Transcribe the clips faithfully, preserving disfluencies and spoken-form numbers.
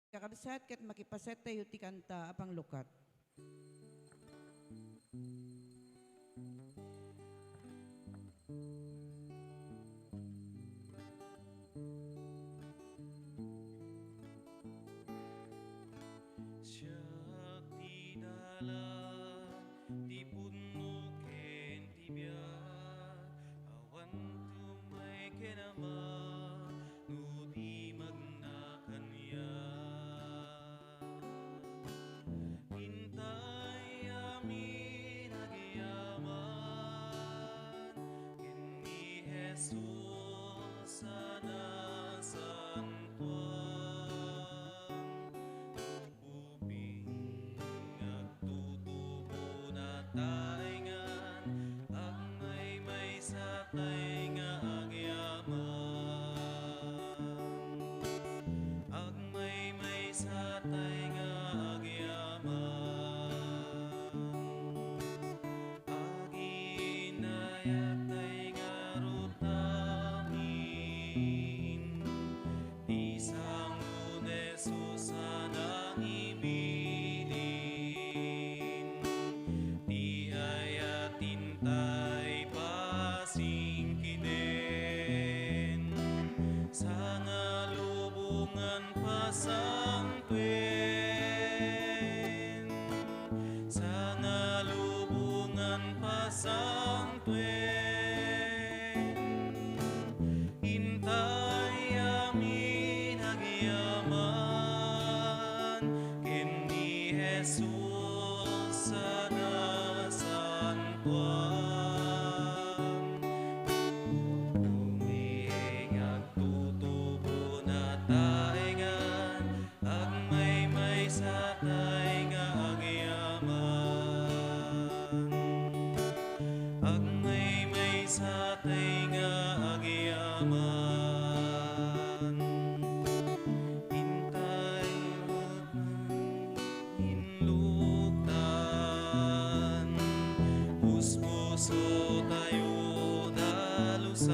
Kakabsat, ket makipaset tayo ti kanta a panglukat. Siak ti dalan, ti pudno ken ti biag, awan tumay ken Ama no di magna kaniak. Intay amin agyaman ken ni Jesus a nasantoan. Ubing agtutubon a taengan, agmaymaysa tay nga agyaman. Agmaymaysa tay nga agyaman. Aginayat tay ngarud amin ti sango ni Jesus a nangibilin. Ti ayat intay pasingkiden, sangalubongan pasangpet. Sangalubongan pasangpet. Intay amin agyaman ken ni Jesus a nasantoan. Ubing agtutubon a taengan, agmaymaysa tay nga agyaman. Agmaymaysa tay nga agyaman. Intay met inluktan, puspuso tayo dalusan.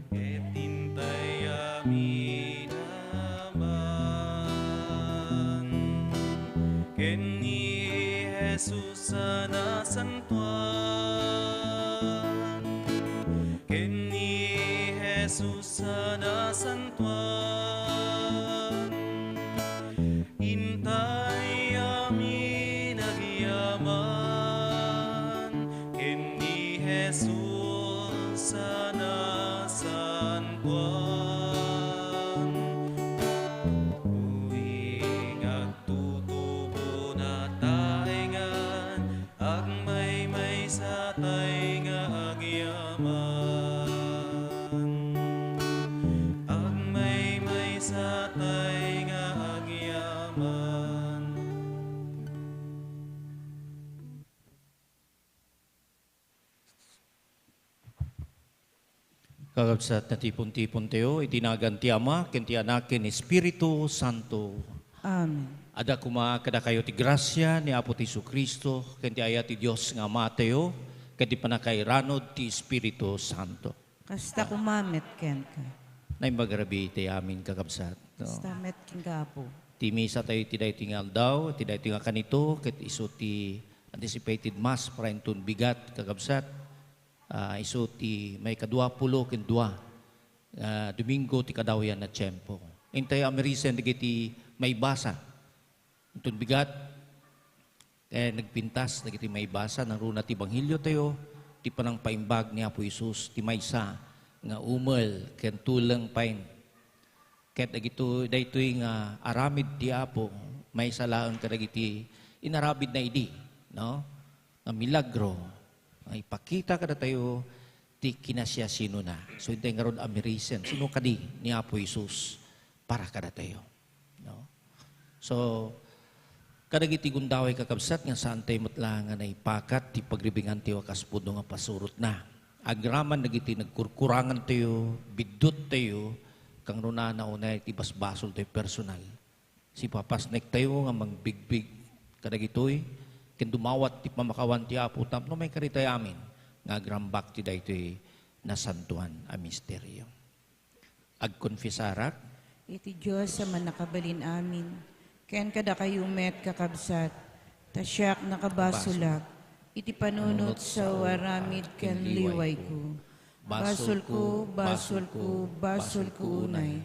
Ket intay amin a man ken ni Jesus a nasantoan, ken ni Jesus a nasantoan. Intay amin agyaman ken ni Jesus a nasantoan. Ubing agtutubon a taengan, agmaymaysa tay nga agyaman. Agmaymaysa tay nga agyaman. Kakabsat, natipon-tipon tayo iti nagan ti Ama, ken ti Anak, ken Espiritu Santo. Amen. Adda koma kadakayo ti grasia ni Apo ti Jesu-Cristo, ken ti ayat ti Dios nga Amatayo, ken ti pannakairanod ti Espiritu Santo. Kasta koma met kenka. Naimbag a rabii ti amin, kakabsat, no? Kasta met kenka, Apo. Ti misa tayo iti daytoy nga aldaw, iti daytoy nga kanito, ket isu ti anticipated Mass para inton bigat, kakabsat. Ah, isu ti maikadua pulo ken dua, ah, Domingo ti kadawyan a tiempo. Intay a mirisen dagiti maibasa. Inton bigat, kay nagpintas dagiti maibasa, nangruna ti ebanghelio tayo, ti panangpaimbag ni Apo Jesus, ti maysa nga umel ken tuleng pay. Ket dagito-, daytoy nga aramid ti Apo, maysa laeng kadagiti inaramidna idi, no? Nga milagro, nga ipakita kadatayo ti kinasiasinona. So, intay ngarud a mirisen, sino kadi ni Apo Jesus para kadatayo, no? So, kadagiti gundaway, kakabsat, nga saantayo met la nga naipakat ti pagribingan ti a kas pudno nga pasurotna. Agraman dagiti nagkurkurangan tayo, biddut tayo, kangruna, unay ti basbasol tayo personal. Sipapasnek tayo nga mangbigbig kadagitoy, ken dumawat ti pamakawan ti Apo tapno maikari tayo amin nga agrambak ti daytoy nasantoan a misterio. Agkonfesarak Iti Dios a Mannakabalin-amin, ken kadakayo met, kakabsat, ta siak nakabasolak iti panunot, sao, aramid ken liwayko. Basolko, basolko, basolko unay.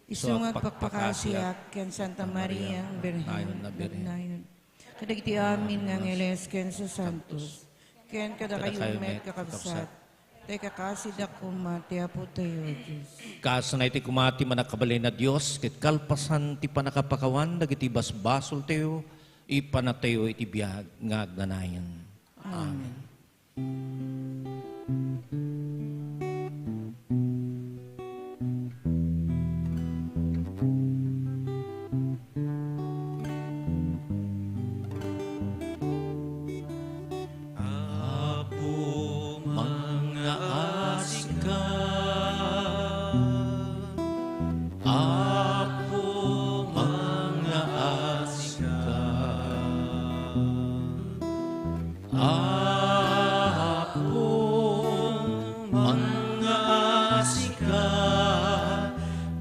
Isu nga agpakpakasiak ken Santa Maria nga Birhen nga agnayon. Kadagiti amin nga angeles ken sasantos, ken kadakayo met, kakabsat, ta ikakasidak koma ti Apotayo a Dios. Kasna iti koma ti Mannakabalin a Dios, ket kalpasan ti pannakapakawan dagiti basbasoltayo, ipanatayo iti biag nga agnanayon. Amen. Apo, mangngaasika. Apo, mangngaasika. Apo, mangngaasika,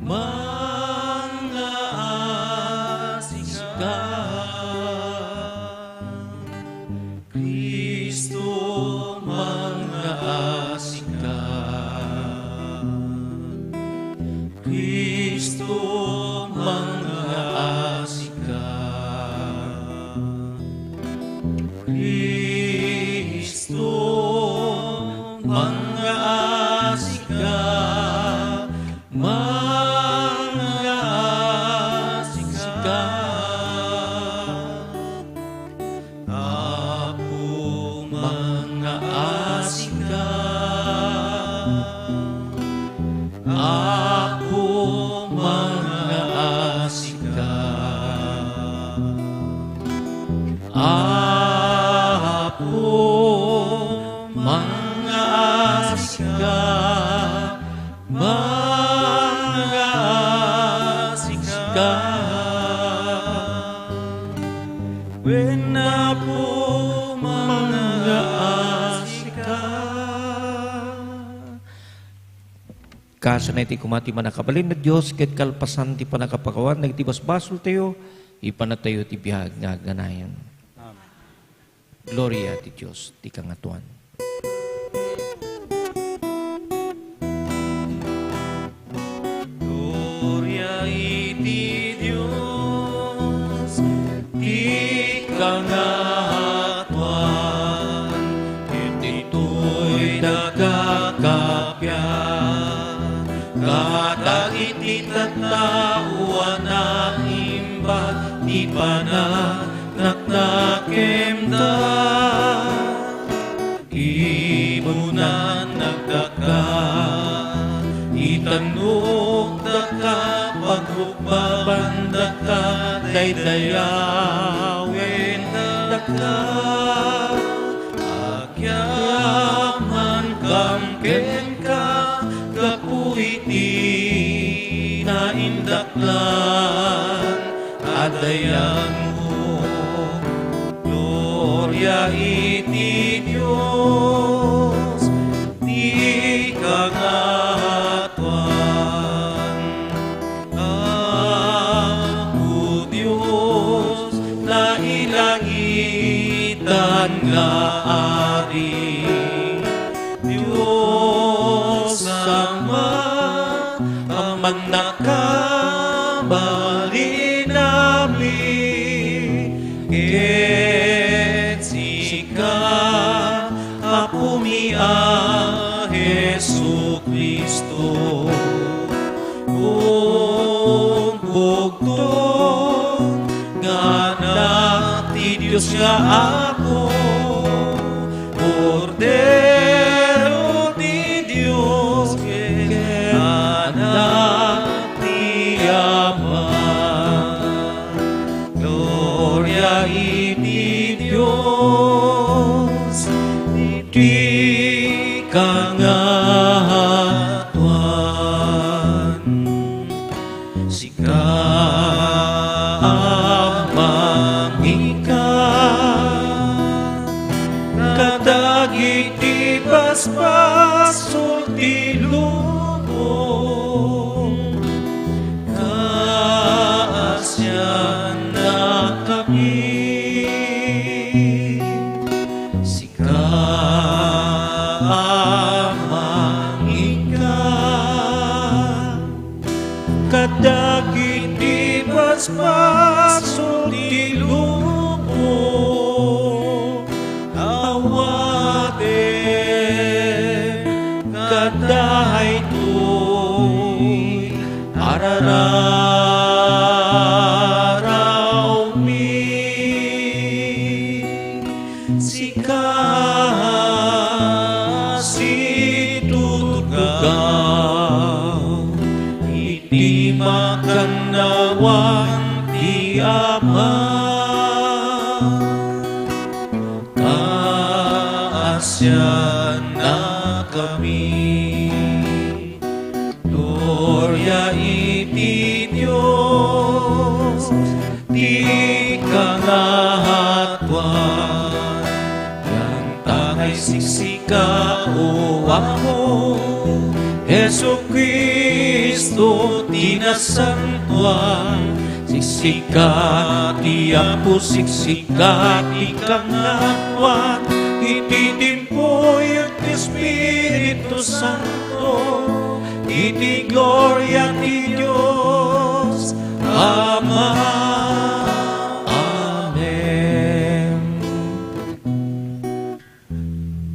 mangngaasika. Cristo, mangngaasika. Cristo, mangngaasika. Cristo, mangngaasika, mangngaasika. Apo, mangngaasika. Apo, mangngaasika. Apo, mangngaasika. Mangngaasika. Wen, Apo, mangngaasika. Kasna iti koma ti Mannakabalin a Dios, ket kalpasan ti pannakapakawan dagiti basbasoltayo, ipanatayo ti biag nga agnanayon. Amen. Gloria ti Dios ti Kangatoan. Gloria iti Dios ti Kangatoan, ket ditoy daga kappia kadagiti tattao a naimbag ti panang naknakemda. Ibunan nagdaka, itannogdaka, pagrukbabandaka, daydayawendaka. Agyamankam kenka gapu iti naindaklan a dayagmo. Gloria iti Dios ti Kangatoan. Apo Dios, nailangitan nga Ari, Dios Ama a mannakabalin-amin, ket sika, Apomi a Jesu-Cristo, Bugtong nga Anak ti Dios nga Apo, Kordero ti Dios, ken Anak ti Ama. Gloria iti Dios ti Kangatoan. Sika a mangika kadagiti basbasol ti lubong, ka Sika, Ama, ika kadagiti basbasol ti lubong, awaten kadaytoy arararawmi. Sika, situtugaw iti makannawan ti Ama. Kaasiannakami. Gloria iti Dios, ti kangatoan. Yantangay siksika, O Apo, Jesu-Cristo, ti nasantoan. Siksika ti Apo, siksika ti kangatoan. Iti timpuy ti Espiritu Santo, iti gloria ti Dios Ama. Amen.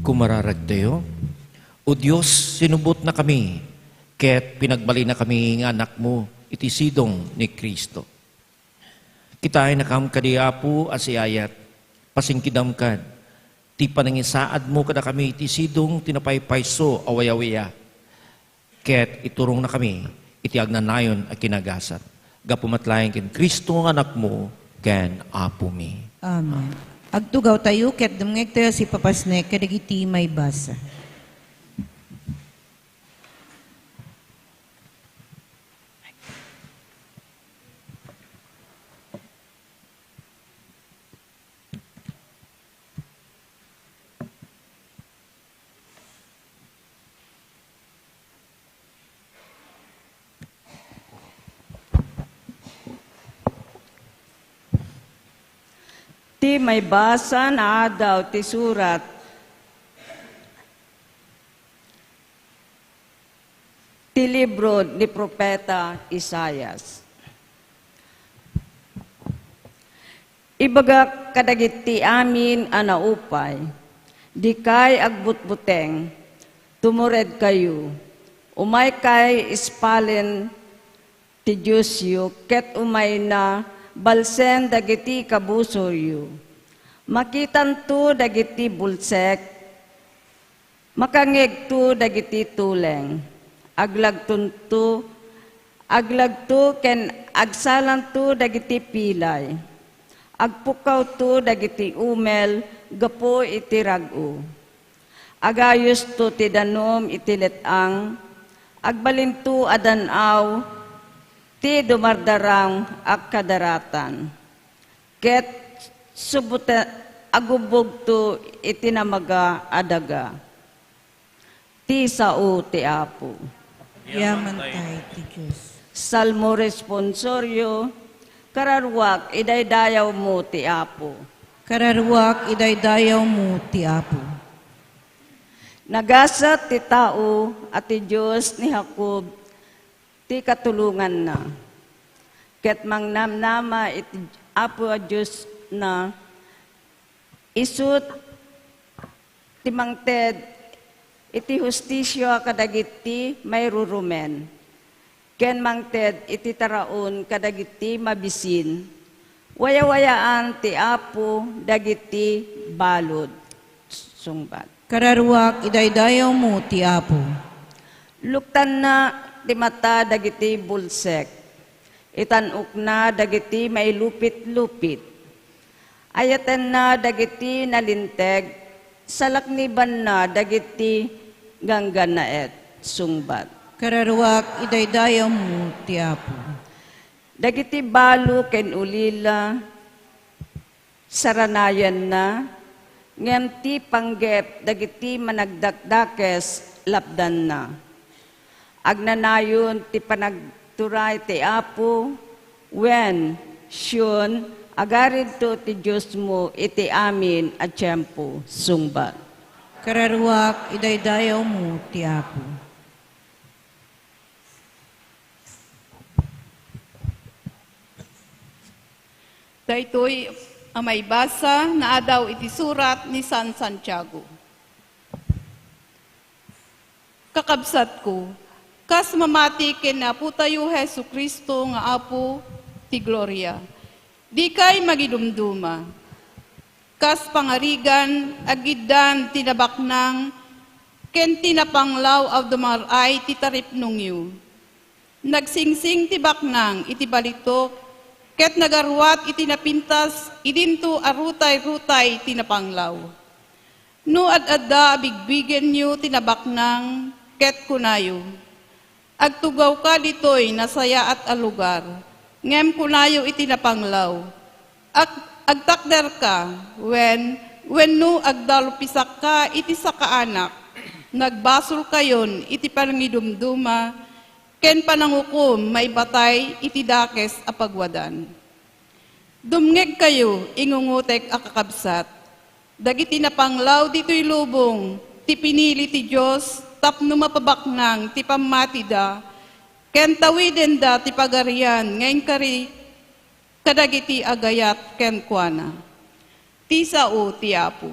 Kumararagtayo. O Dios, sinubotnakami, ket pinagbalinakami nga anakmo iti sidong ni Cristo. Kitaennakam kadi, Apo, a siayat, pasingkidam kad ti panangisaadmo kadakami iti sidong ti napaypayso a wayawaya, ket iturongnakami iti agnanayon a kinagasat. Gapu met laeng ken Cristo nga Anakmo ken Apomi. Amen. Agtugawtayo ket dumngegtayo a sipapasnek kadagiti maibasa. Ti maibasa nga adaw ti surat ti libro ni Profeta Isaias. Ibagak kadagiti amin a naupay, dikay agbutbuteng, tumuredkayo, umaykay ispalen ti diosyo, ket umayna balsen dagiti kabusoryo. Makitanto dagiti bulsek, makangngegto dagiti tuleng, aglagtonto, aglagto ken agsalanto dagiti pilay, agpukkawto dagiti umel gapu iti rag-o. Agayosto ti danum iti let-ang, agbalinto a dan-aw ti dumardarang a kadaratan. Ket subbote-, agubbogto iti namaga a daga. Ti sao ti Apo. Yaman tay ti Dios. Salmo responsorio, kararuak, idaydayawmo ti Apo. Kararuak, idaydayawmo ti Apo. Nagasat ti tao a ti Dios ni Jacob ti katulonganna, ket mangnamnama iti Apo a Diosna, isu ti mangted iti hustisia kadagiti mairurumen, ken mangted iti taraon kadagiti mabisin. Wayawayaan ti Apo dagiti balud. Sungbat. Kararuak, idaydayawmo ti Apo. Luktanna ti mata dagiti bulsek, itan-okna dagiti mailupitlupit. Ayatenna dagiti nalinteg, salaknibanna dagiti ganggannaet. Sungbat. Kararuak, idaydayawmo ti Apo. Dagiti balo ken ulila, saranayanna, ngem ti panggep dagiti managdakdakes, lapdanna. Agnanayon ti panagturay ti Apo, wen, Sion, Agaridto ti Diosmo iti amin a tiempo. Sungbat. Kararuak, idaydayawmo ti Apo. Daytoy a maibasa naadaw iti surat ni San Santiago. Kakabsatko, kas mamati ken ni Apotayo Jesu-Cristo nga Apo ti Gloria, dikay magidumduma. Kas pangarigan, aggiddan ti nabaknang ken ti napanglaw a dumar-ay ti taripnongyo. Nagsingsing ti baknang iti balitok, ket nagaruat iti napintas idinto a rutay-rutay ti napanglaw. No ad-adda a bigbigenyo ti nabaknang, ket kunayo, "Agtugawka ditoy nasayaat a lugar," ngem kunayo iti napanglaw, "Ag-, agtakderka," wen, wenno "Agdalupisakka iti sakaanak," nagbasolkayon iti pangidumduma ken panangukom maibatay iti dakes a pagwadan. Dumngegkayo, ingungotek a kakabsat, dagiti napanglaw ditoy lubong ti pinili ti Dios tapno mapabaknang ti pammatida ken tawidenda ti pagarian nga inkari kadagiti agayat kenkuana. Ti sao ti Apo.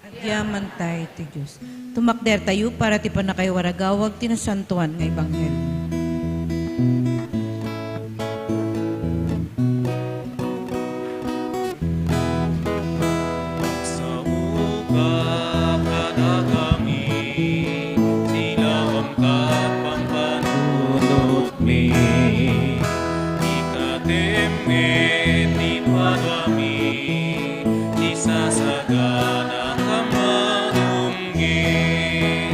Agyamankay ti Dios. Tumakdertayo para ti pannakaiwaragawag ti nasantoan nga ebanghelio. Agsaoka kadagami, silawamka pampanunotmi. Ikatem met ti paduami, ti sasagana a madumngeg.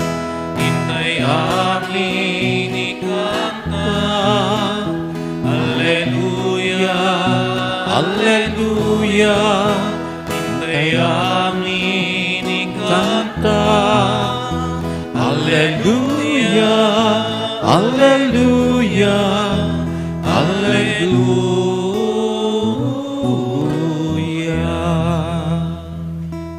Intay amin ikanta. Alleluia, alleluia. Intay amin ikanta. Alleluia, alleluia, alleluia.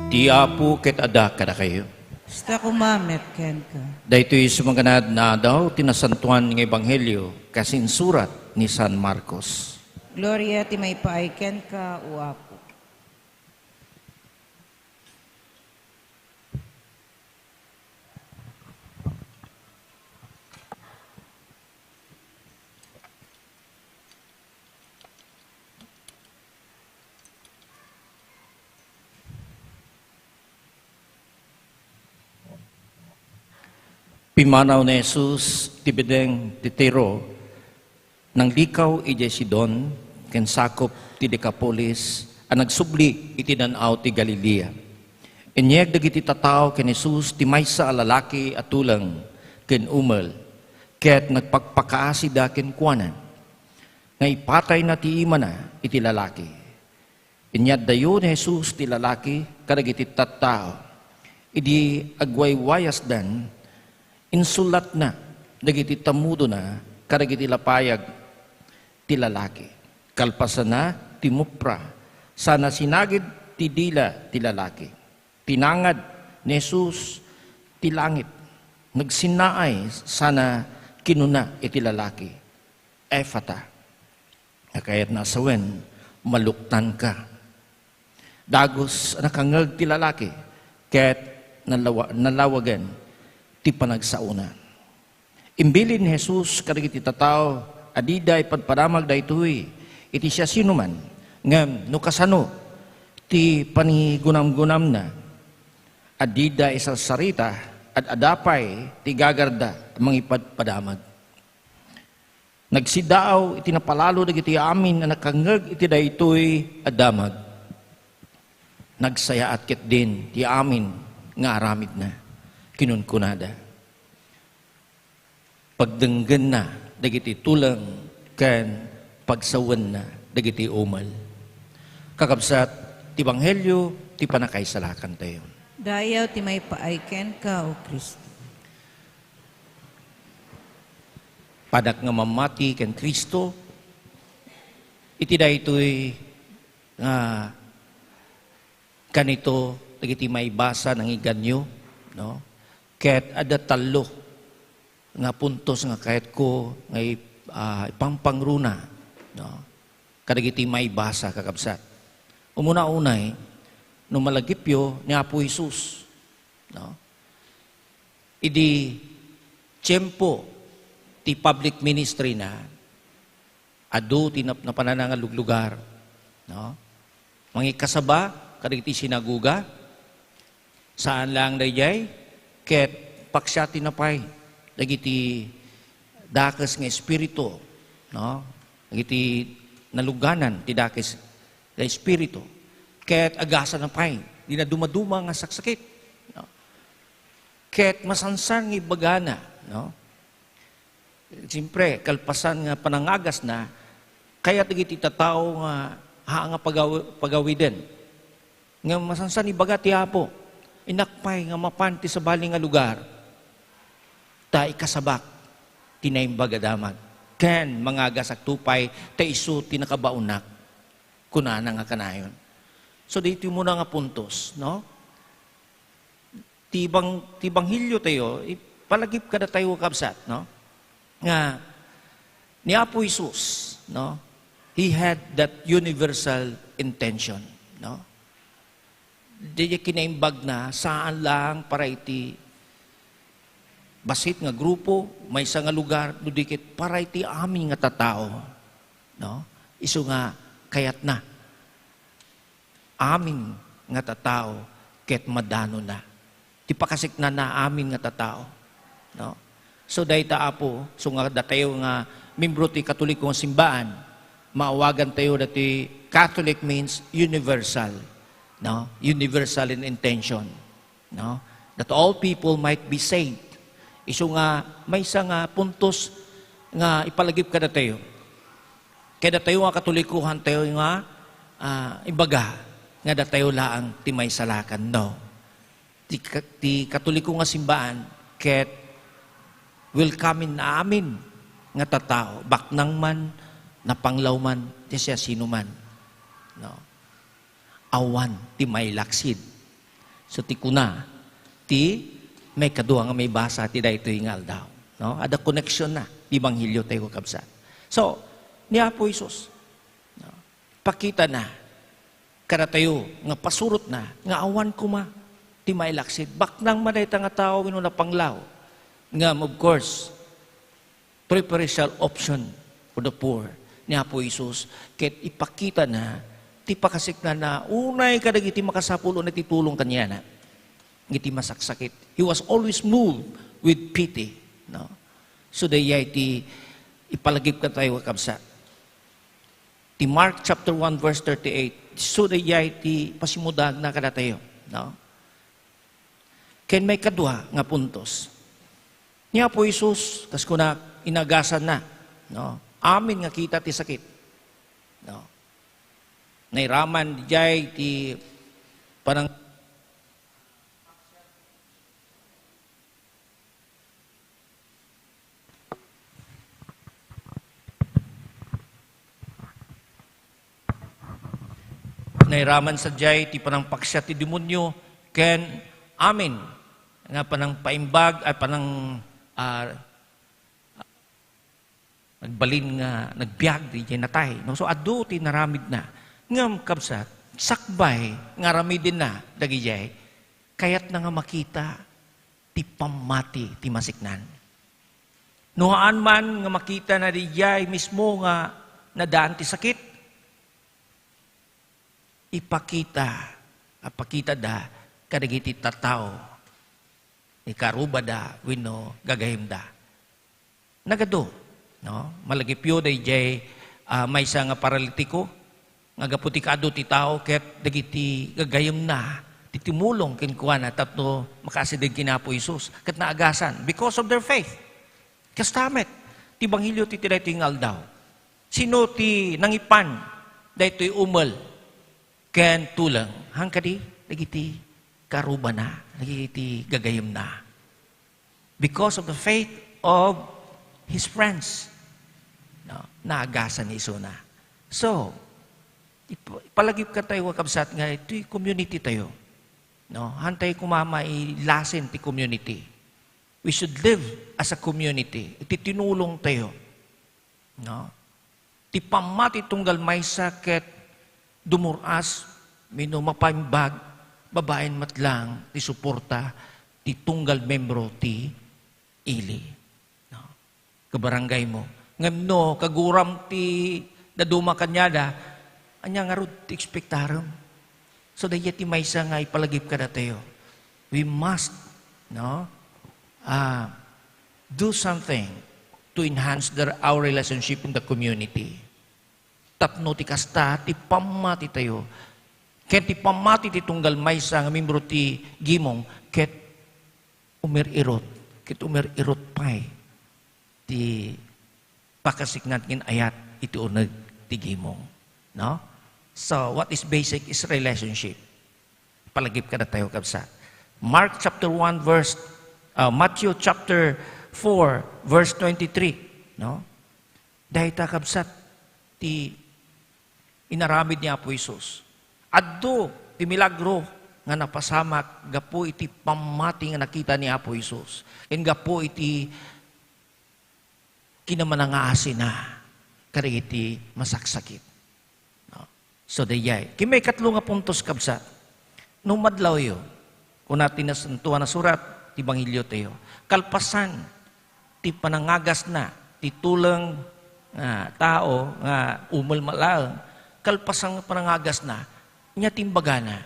Ti Apo ket adda kadakayo. Kasta koma met kenka. Daytoy sumaganad nga adaw ti nasantoan nga ebanghelio kas insurat ni San Marcos. Gloria ti maipaay kenka, O Apo. Pimmanaw ni Jesus ti bideng ti Tiro, nanglikaw idiay Sidon ken sakup ti Decapolis a nagsubli iti Dan-aw ti Galilea. Inyeg dagiti tattao ken Jesus ti maysa a lalaki a tuleng ken umel, ket nagpakpakaasida kenkuana nga ipatayna ti imana iti lalaki. Inyaddayo ni Jesus ti lalaki kadagiti tattao. Idi agwaywayasdan, insulatna dagiti tammudona kadagiti lapayag ti lalaki. Kalpasanna, timupra sana sinagid ti dila ti lalaki. Pinangad ni Jesus ti langit. Nagsinnaay sana kinuna iti lalaki, "Efata," nga kayatna a sawen, "Maluktanka." Dagus a nakangngeg ti lalaki ket nalawa-, nalawagen ti panagsaona. Imbilin ni Jesus kadagiti tattao a dida ipadpadamag daytoy iti siasinoman, ngem no kasano ti panigunamgunamna a dida isarsarita, ad-ada pay ti gagarda a mangipadpadamag. Nagsidaaw iti napalalo dagiti amin a nakangngeg iti daytoy a damag. Nagsayaat ketdin ti amin nga aramidna. Kinunkunada, pagdenggenna dagiti tuleng ken pagsawenna dagiti umel. Kakabsat, ti ebanghelio ti pannakaisalakantayo. Dayaw ti maipaay kenka, O Cristo. Padnak nga mamati ken Cristo iti daytoy nga kanito dagiti maibasa nangiganyo, no? Ket adda tallo nga puntos nga kayatko nga ip-, ah, ipangpangruna, no? Kadagiti maibasa, kakabsat. Umuna unay, no malagipyo ni Apo Jesus, no? Idi tiempo ti public ministry na, adu ti nap-, napanana nga luglugar, no? Mangikasaba kadagiti sinagoga, saan laeng daydiay, ket paksiatenna pay dagiti dakes nga espiritu, no? Dagiti naluganan ti dakes nga espiritu, ket agasanna pay dina dumaduma nga saksakit, no? Ket masansan nga ibagana, no? Siyempre, kalpasan nga panangagasna, kayat dagiti tattao nga haan nga pagaw-, pagawiden. Nga masansan ibaga ti Apo, "Innak pay nga mapan ti sabali nga lugar, ta ikasabak ti Naimbag a Damag. Ken mangagasakto pay, ta isu ti nakabaonak," kunana nga kanayon. So, daytoy umuna nga puntos, no? Ti bang-, ti ebanghelio tayo, ipalagip kadatayo, kabsat, no? Nga ni Apo Jesus, no? He had that universal intention, no? Di kinaimbag na, saan lang para iti bassit nga grupo, maysa nga lugar, no di ket para iti amin nga tattao, no? Isu nga kayatna. Amin nga tattao ket madanonna. Ti pakasiknana amin nga tattao, no? So, dayta, Apo, so nga datayo nga membro ti Katoliko nga simbaan, maawagan tayo dati Catholic means universal, no? Universal in intention, no? That all people might be saved. Isu nga maysa nga puntos nga ipalagip kadatayo. Kay datayo nga Katoliko, haantayo nga, ah, ibaga nga datayo laeng ti maisalakan. No. Ti ka-, ti Katoliko nga simbaan ket welcoming amin nga tattao, baknang man, napanglaw man, ti siasinoman. No. Awan ti mailaksid. So, ti kuna, ti maikadua nga maibasa ti daytoy nga aldaw, no? Adda koneksionna ti ebanghelio tayo, kakabsat. So, ni Apo Jesus, no, pakitana kadatayo nga pasurotna nga awan koma ti mailaksid. Baknang man dayta nga tao wenno napanglaw. Ngem, of course, preferential option for the poor ni Apo Jesus, ket ipakitana ti pakasiknana unay kadagiti makasapul unay ti tulong kaniana, iti masaksakit. He was always moved with pity, no? So, daydiay ti ipalagip kadatayo, kakabsat. Ti Mark chapter one verse thirty-eight, so daydiay ti pasimudagna kadatayo, no? Ken maikadua nga puntos, ni Apo Jesus, kas kunak, inagasanna, no? Amin nga kita ti sakit, no? Nairaman diay ti panang-, nairaman sadiay ti panangpaksiat ti demonio ken amin nga panangpaimbag, ay, panang, ah, nagbalin nga nagbiag diay natay, no? So, adu ti naramidna. Ngem, kabsat, sakbay nga aramidenna dagidiay, kayatna nga makita ti pammati ti masiknan. No haan man nga makitana diay mismo nga nadaan ti sakit, ipakita, a pakitada kadagiti tattao ni karubada wenno gagayemda. Nagadu, no? Malagipyo daydiay, ah, maysa nga paralitiko, nga gapu ti kaadu ti tao ket dagiti gagayemna ti tumulong kenkuana tapno makaasideg ken Apo Jesus ket naagasan because of their faith. Kasta met ti ebanghelio ti, ti daytoy nga aldaw. Sino ti nangipan daytoy umel ken tuleng? Haan kadi dagiti karubana, dagiti gagayemna. Because of the faith of his friends. No? Naagasan ni isuna. So, Ip-, ipalagipkatayo, kakabsat, nga itoy community tayo. No? Hantay kumama ilasin ti community. We should live as a community. Iti tinulong tayo. No? Ti pammati tunggal maysa ket dumur-as, mino mapaimbag, babaen met lang ti suporta ti tunggal membro ti ili. No? Kabarangay mo. Ngem no, kaguram ti daduma kaniada, ania ngarud ti ekspektarem? So, dayta ti maysa nga ipalagip kadatayo. We must, no, ah, do something to enhance the, our relationship in the community. Tapno ti kasta, ti pammati tayo. Ken ti pammati ti tunggal maysa nga membro ti gimong, ket umir-irot, ket umir-irot pay ti pakasiknat ngin ayat iti uneg ti gimong. No? So, what is basic is relationship. Palagip kadatayo, kabsat. Mark chapter one, verse, uh, Matthew chapter four, verse twenty-three. No? Dayta, kabsat, ti inaramid ni Apo Jesus. Adto ti milagro nga napasamak gapu iti pammati nga nakita ni Apo Jesus. Ken gapu iti kinamanangaasina kadagiti masaksakit. No? So, dayay. Ken maikatlo nga puntos, kabsat. No madlawyo, kuna ti Nasantoan a Surat, ti Ebanghelio tayo. Kalpasan ti panangagasna, ti tuleng nga tao nga umel met laeng, kalpasan nga panangagasna, ania ti imbagana?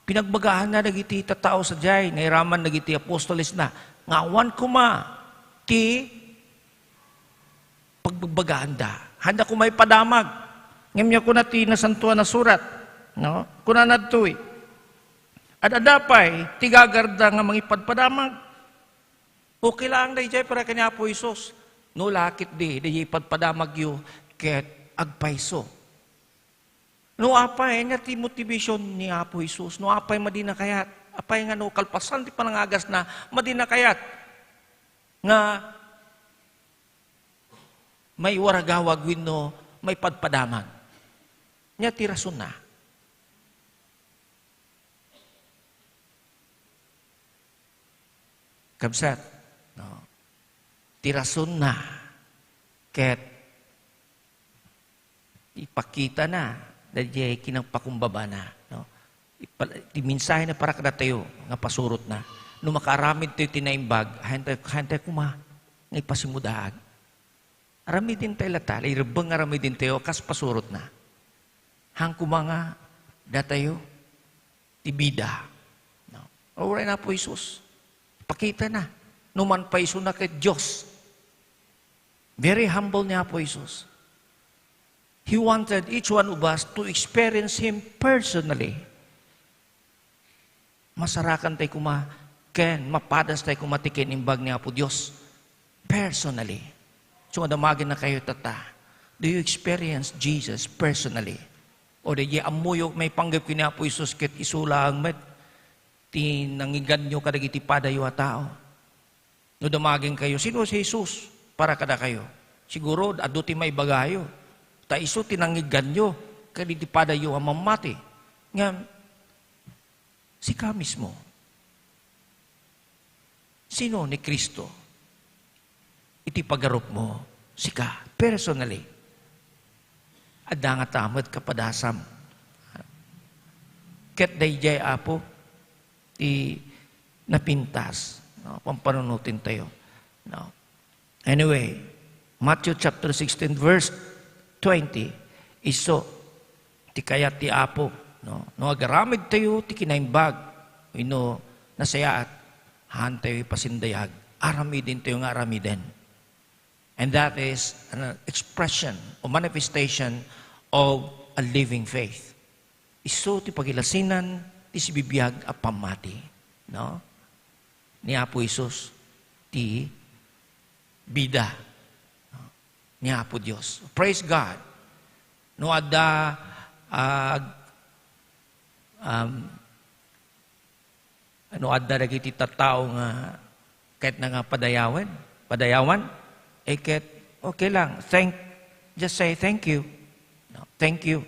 Pinagbagaanna dagiti tattao sadiay, nairaman dagiti apostolesna, nga awan koma ti pagbagbagaanda. Haanda koma ipadamag. Ngem ania kuna ti Nasantoan a Surat, no? Kunana ditoy, "Ad-adda pay ti gagarda nga mangipadpadamag?" Okay laeng daydiay para ken ni Apo Jesus. No, lakit di, daydiay ipadpadamagyo ket agpayso. No apay, ania ti motivation ni Apo Jesus? No apay madi na kayat? Apay nga no kalpasan ti panangagasna, madi na kayat nga maiwaragawag wenno maipadpadamag? Ania ti rasonna? Kabsat, no? Ti rasonna ket ipakitana daydiay kinangpakumbabana, no? Ipa-, ti mensahena para kadatayo nga pasurotna. No makaaramidtayo ti naimbag, haantayo, haantayo koma nga ipasimudaag. Aramidentayo latta, irebbeng nga aramidentayo kas pasurotna. Haan koma nga datayo ti bida. No? Uray ni Apo Jesus. Pakitana. No manpaysona ket Dios. Very humble ni Apo Jesus. He wanted each one of us to experience Him personally. Masarakantay koma ken mapadastay koma ti kinimbag ni Apo Dios personally. So, adda maginna kayo tatta. Do you experience Jesus personally? O di, ammoyo maipanggep ken ni Apo Jesus ket isu laeng met ti nangiganyo kadagiti padayo a tao? No damagin kayo, sino si Jesus para kadakayo? Siguro, adu ti maibagayo. Ta isu ti nangiganyo kadagiti padayo a mammati. Ngem, sika mismo, sino ni Cristo iti pagarupmo? Sika, personally. Adda ngata met kapadasam. Ket daydiay, Apo, ti napintas, no? Pampanunotentayo, no? Anyway, Matthew chapter sixteen, verse twenty, isu ti kayat ti Apo, no? No agaramidtayo ti kinaimbag wenno nasayaat, haantayo ipasindayag. Aramidentayo nga aramiden. And that is an expression or manifestation of a living faith. Isu ti pagilasinan ti sibibiag a pammati, no? Ni Apo Jesus ti bida, no? Ni Apo Dios. Praise God. No adda, ah, um, no adda dagiti tattao nga ket na nga padayawen, padayawan, eh, ket okay lang. Thank, just say, "Thank you." No? "Thank you."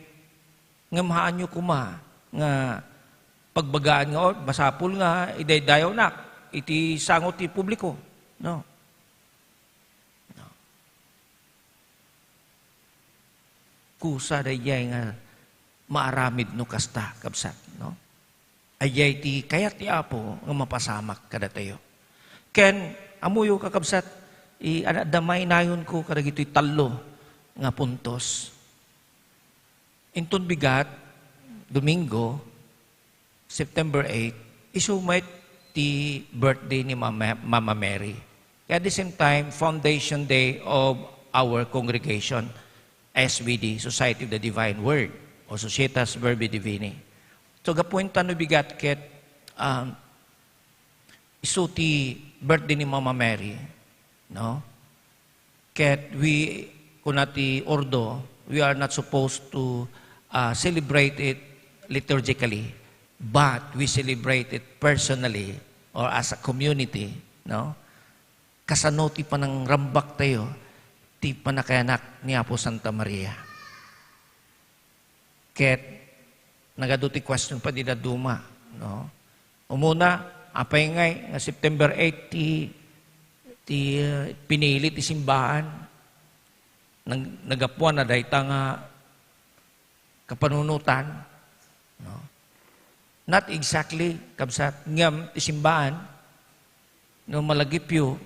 Ngem haanyo koma nga pagbagaan nga, "Oh, masapul nga idaydayawnak iti sango ti publiko." No. No. Kusa daydiay nga maaramid no kasta, kabsat, no? Ayay ti kayat ti Apo nga mapasamak kadatayo. Ken, ammoyo, kakabsat, i-, adda mainayonko kadagitoy tallo nga puntos. Inton bigat, Domingo, September eight, isu met ti birthday ni Mama, Mama Mary. Kaya at the same time, Foundation Day of our congregation, S V D, Society of the Divine Word, o Societas Verbi Divini. So, gapu ta no bigat ket, um, isu ti birthday ni Mama Mary, no? Ket we, kuna ti Ordo, we are not supposed to, ah, celebrate it liturgically, but we celebrate it personally or as a community, no? Kasano ti panangrambaktayo ti pannakayanak ni Apo Santa Maria? Ket nagadu ti question pay dadduma, no? Umuna, apay ngay nga September eight ti, ti, uh, pinili ti simbahan? Nag-, naggapuan na dayta nga kapanunotan, no? Not exactly, kabsat, ngem ti simbahan, no malagipyo,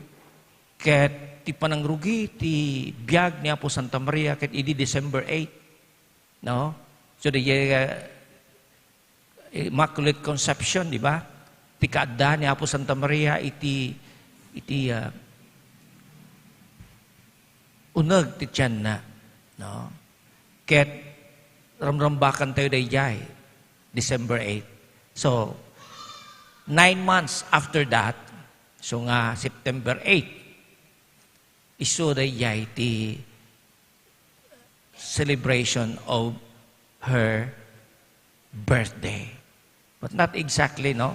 ket ti panangrugi ti biag ni Apo Santa Maria ket idi December eight, no? So, the, uh, Immaculate Conception, di ba? Ti kaadda ni Apo Santa Maria iti, iti, uh, uneg ti tianna, no? Ket ramrambakan tayo daydiay, December eight. So, nine months after that, so nga September eight, isu daydiay ti celebration of her birthday. But not exactly, no?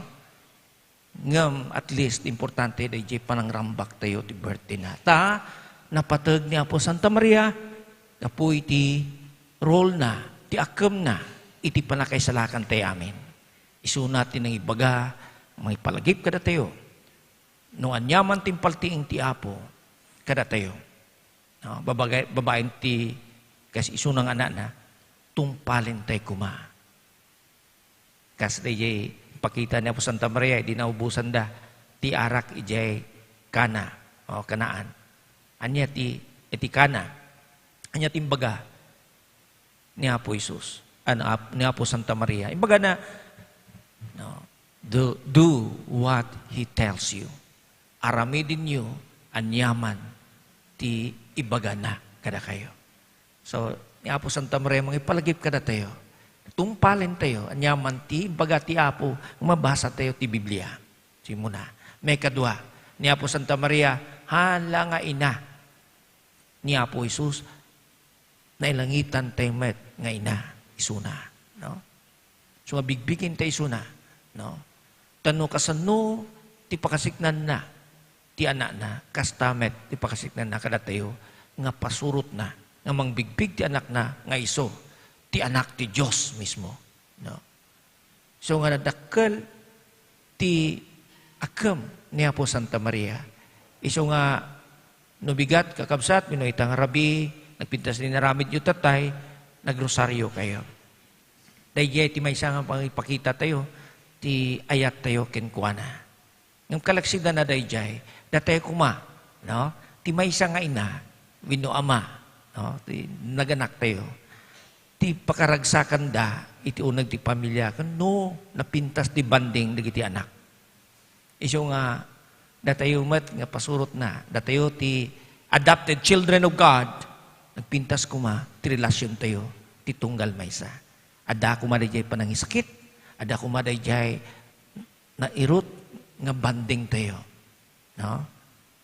Ngem at least, importante daydiay panangrambak tayo ti birthday na. Ta, napateg ni Apo Santa Maria, gapu iti role na, ti akkem na, iti panakaisalakan tayo amin. Isuna ti nangibaga, mangipalagip kadatayo. No aniaman ti impaltiing ti Apo kadatayo. No, babagay-, babaen ti kas isuna nga anakna, tungpalen tay koma. Kas daydiay ipakita ni Apo Santa Maria, idi naubosanda ti arak idiay Cana, o Canaan. Ania ti, iti Cana? Ania ti imbaga ni Apo Jesus? Ano, ap-, ni Apo Santa Maria? Imbagana, no, "Do, do what he tells you." Aramidenyo aniaman ti ibagana kadakayo. So, ni Apo Santa Maria mangipalagip kadatayo. Tungpalen tayo, aniaman ti ibaga ti Apo, mabasa tayo ti Biblia. Simuna. Maikadua, ni Apo Santa Maria, hala nga ina ni Apo Jesus, nailangitan tayo met nga ina, isuna, no? So, nga bigbigen ta isuna, no? Ta no kasano ti pakasiknanna ti anakna, kasta met ti pakasiknanna kadatayo nga pasurotna nga mangbigbig ti anakna nga isu ti Anak ti Dios mismo, no? So, nga nadakkel ti akkem ni Apo Santa Maria. Isu nga, no bigat, kakabsat, wenno ita nga rabii, nagpintas ti inaramidyo tatay, nagrosario kayo. Daydiay ti maysa nga pangipakita tayo, ti ayat tayo kenkuana. Ngem kalaksidana daydiay, datayo koma, no? Ti maysa nga ina, wenno ama, no? Ti naganak tayo. Ti pakaragsakanda iti uneg ti pamilia, ken no napintas ti bonding dagiti anak. Isu nga, datayo met nga pasurotna, datayo ti adopted children of God, nagpintas koma ti relasion tayo ti tunggal maysa. Adda koma daydiay panangisakit, adda koma daydiay nairut nga bonding tayo. No?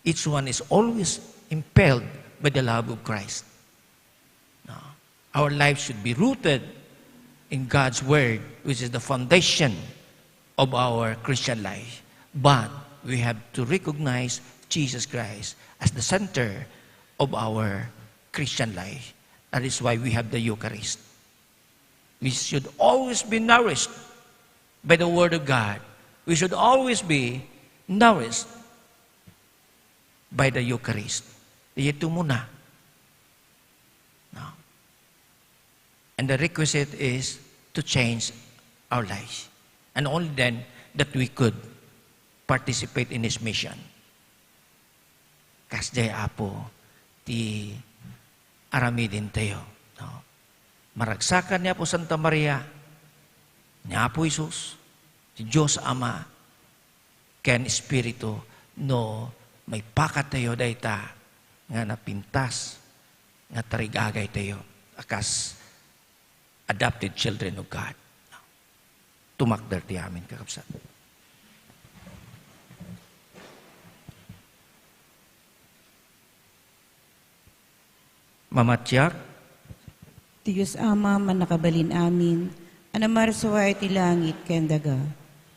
Each one is always impelled by the love of Christ. No? Our life should be rooted in God's Word, which is the foundation of our Christian life. But we have to recognize Jesus Christ as the center of our Christian life. That is why we have the Eucharist. We should always be nourished by the Word of God. We should always be nourished by the Eucharist. Ito muna. No? And the requisite is to change our lives. And only then that we could participate in His mission. Kasdiay, Apo, ti aramidentayo, no? Maragsakan ni Apo Santa Maria, ni Apo Jesus, ti Dios Ama, ken Espiritu, no maipakattayo dayta nga napintas nga tarigagaytayo a kas adopted children of God. Tumakder ti amin, kakabsat. Mamatiak. Ti Dios Ama, Mannakabalin-amin, a namarsua iti langit ken daga.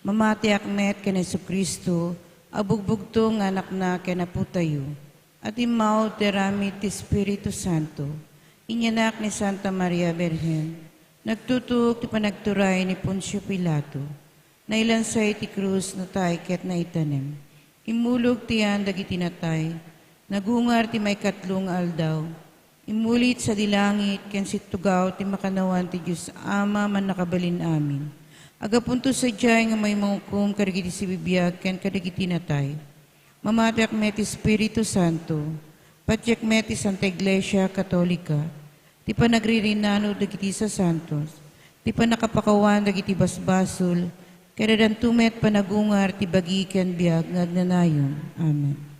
Mamatiak met ken Jesu-Cristo, a bugbugto nga Anakna ken Apotayo, a timmawd ti aramid ti Espiritu Santo, inyanak ni Santa Maria Birhen, nagtutuok ti panagturay ni Poncio Pilato, nailansa iti krus, natay ket naitanem. Immulog ti yan dagiti natay, nagungar ti maikatlo nga aldaw, immulit sadi langit ken sittugaw ti makannawan ti Dios Ama, Mannakabalin-amin. Aggapunto sadiay nga maimangukom kadagiti sibibiag ken kadagiti natay. Mamatiak met ti Espiritu Santo, patiek met ti Santa Iglesia Katolika, ti panagririnano dagiti sasantos, ti pannakapakawan dagiti basbasol, ket addanto met panagungar ti bagi ken biag nga agnanayon. Amen.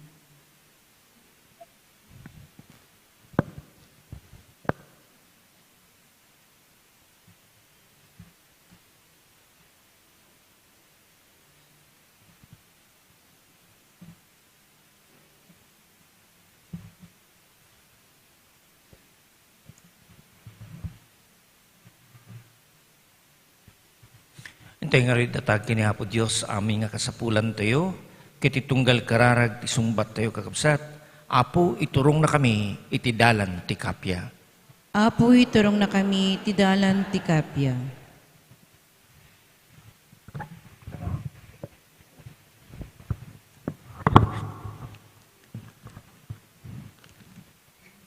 Intay ngarud, datag ken ni Apo Dios amin nga kasapulantayo, ket ti tunggal kararag ti sungbattayo, kakabsat, Apo, iturongna kami iti dalan ti kappia. Apo, iturongna kami ti dalan ti kappia.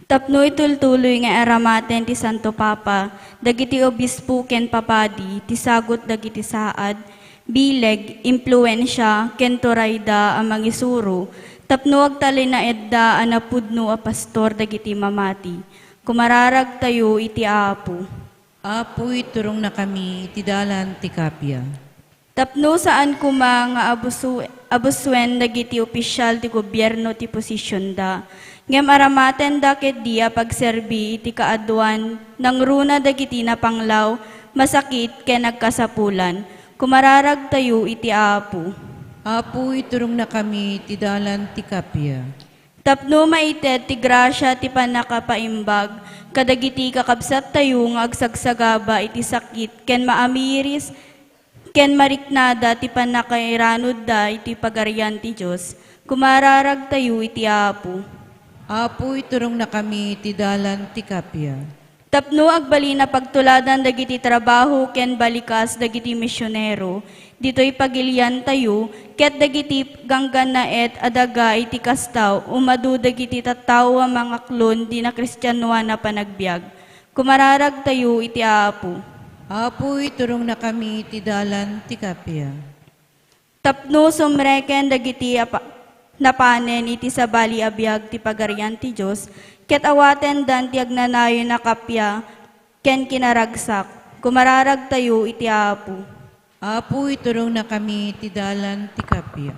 Tapno itultuloy nga aramaten ti Santo Papa dagiti obispo ken papadi ti sagut dagiti saad, bileg, impluensia, ken turayda a mangisuro, tapno agtalinaedda a napudno a pastor dagiti mamati. Kumararagtayo iti Apo. Apo, iturongnakami iti dalan ti kappia. Tapno saan koma nga abusu-, abusuen dagiti opisial ti gobierno ti posisionda, ngem aramatenda ketdi a pagserbi iti kaaduan nangruna dagiti napanglaw, masakit, ken agkasapulan. Kumararagtayo iti Apo. Apo, iturongnakami iti dalan ti kappia. Tapno maited ti grasia ti pannakapaimbag kadagiti kakabsattayo nga agsagsagaba iti sakit ken maamiris ken mariknada ti pannakairanudda iti Pagarian ti Dios, kumararagtayo iti Apo. Apo, iturongnakami iti dalan ti kappia. Tapno agbalin a pagtuladan dagiti trabaho ken balikas dagiti misionero ditoy pagiliantayo, ket dagiti ganggannaet a daga iti kasta, umadu dagiti tattao a mangaklon ti nakristianoan a panagbiag. Kumararagtayo iti Apo. Apo, iturongnakami iti dalan ti kappia. Tapno sumreken dagiti apa-, napanen iti sabali a biag ti Pagarian ti Dios, ket awatendan ti agnanayon a kappia ken kinaragsak, kumararagtayo iti Apo. Apo, iturongnakami ti dalan ti kappia.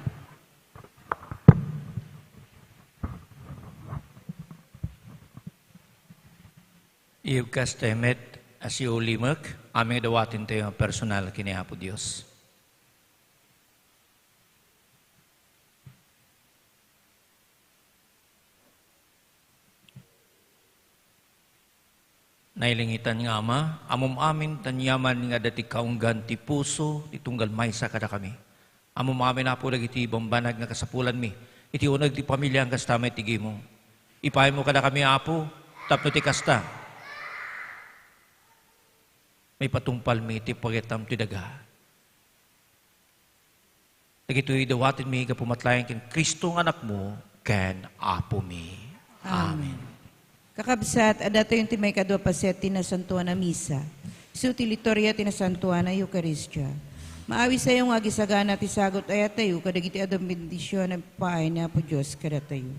Ibkas tayo met a siulimek, amin nga dawaten tayo nga personal ken ni Apo Dios. Nailangitan nga Ama, ammom amin ti aniaman nga adda ti kaunggan ti puso ti tunggal maysa kadakami. Ammom amin, Apo, dagiti bambanag nga kasapulanmi iti uneg ti pamiliam, kasta met ti gimong. Ipaaymo kadakami, Apo, tapno ti kasta, Maipatungpalmi ti pagayattam ti daga. Dagitoy dawatenmi gapu met laeng ken Cristo nga Anakmo ken Apomi. Amen. Amen. Kakabsat, adda tayon ti maikadua paset ti Nasantoan a Misa. Isu ti liturgia ti Nasantoan a Eukaristia. Maawisayo nga agisagana ti sagut a ayatayo kadagiti adu a bendision a ipaay ni Apo Dios kadatayo.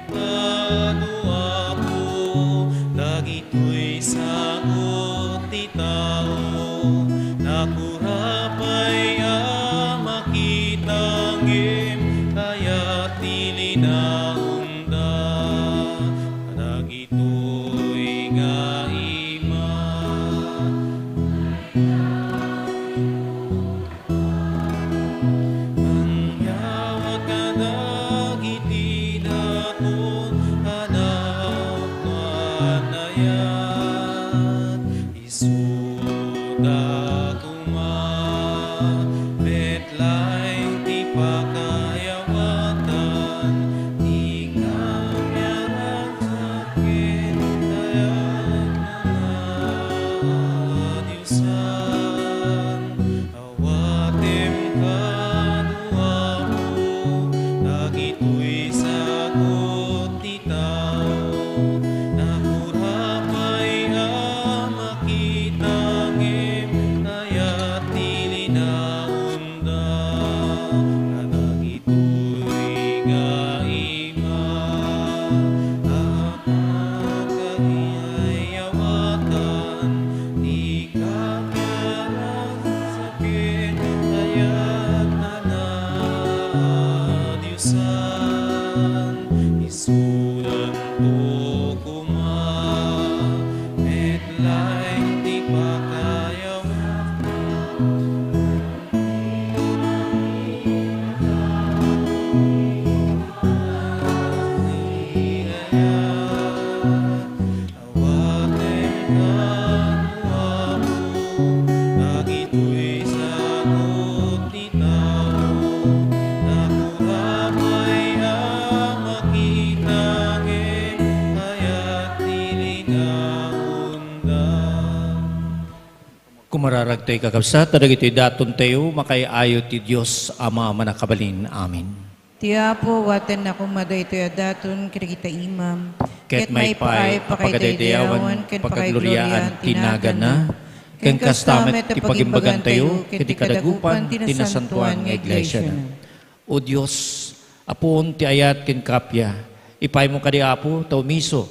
Adu, Apo, dagitoy sagut ti tao, nakura pay a makita ngem kayat ti linaonda. Kadagitoy nga ima. Mangyawat kadagiti dakon a napanayat, isuda koma met laeng ti pakayawatan, ti kamiaragsak ken kayatna a diosan. Awatem kano, Apo, dagitoy sagut ti tao. Nakura pay a makita ngem kayat ti linaonda. Kadagitoy nga ima a pakayawatan, ti kamiaragsak ken kayatna a diosan, isudanto koma met laeng ti pakayawatan. Kumararagtoy, kakabsat, dagitoy datontayo, makaay-ayo ti Dios Ama a Mannakabalin. Amen. Ti Apo, awatenna koma daytoy a daton kadagita imam, ket maipaay pakadaydayawan ken pakagloriaan ti naganna, ken kasta met ti pagimbagantayo ket ti kadagupan ti nasantoan nga iglesiana. O Dios, Apuon ti ayat ken kappia, ipaaymo kadi, Apo, ta umiso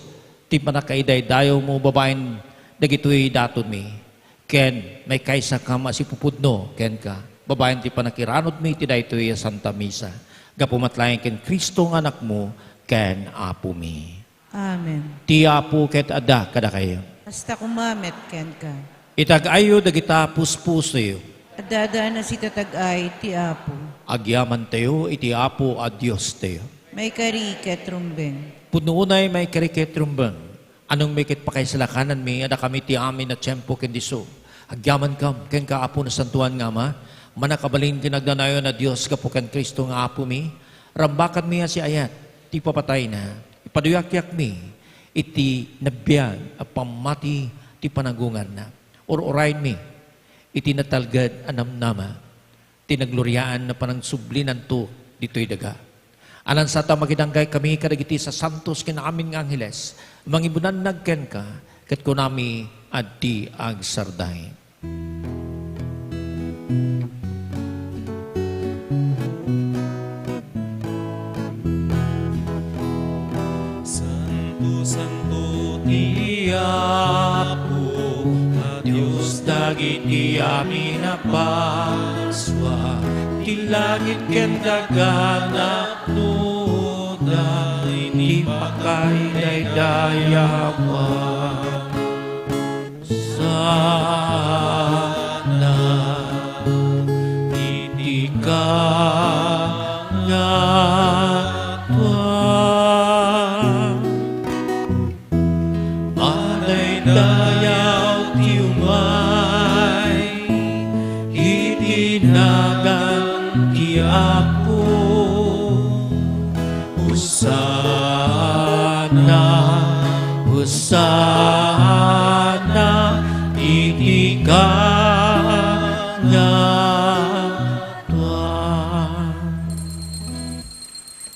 ti pannakaidaydayawmo babaen dagitoy datonmi. Ken maikaysakam a sipupudno kenka, babaen ti pannakiranudmi iti daytoy a Santa Misa, gapu met laeng ken Cristo nga Anakmo ken Apomi. Amen. Ti Apo ket adda kadakayo. Kasta koma met kenka. Itag-ayyo dagita puspusoyo. Adda a sitatag-ay ti Apo. Agyamantayo iti Apo a Diostayo. Maikari ket rumbeng. Pudno unay maikari ket rumbeng. Anongmi ket pakaisalakananmi a dakami ti amin a tiempo ken disso. Agyamankam kenka, Apo, Nasantoan nga Ama, Mannakabalin ken Agnanayon a Dios, gapu ken Cristo nga Apomi. Rambakanmi a siayat ti ipapatayna, ipaduyakyakmi iti nabiag a pammati ti panagungarna. Ur-urayenmi iti natalged a namnama ti nagluriaan a panangsublinanto ditoy daga. Alansa ta makidanggay kami kadagiti sasantos ken amin nga angheles, mangibunannag kenka, ket kunami, addi agsardeng. Santo, santo ti Apo a Dios dagiti amin a pasua, ti langit ken daga napnoda iti pakaidaydayawan. Sana iti kangatoan. Madaydayaw ti umay iti nagan ti Apo. Hosanna, Hosanna iti kangatoan.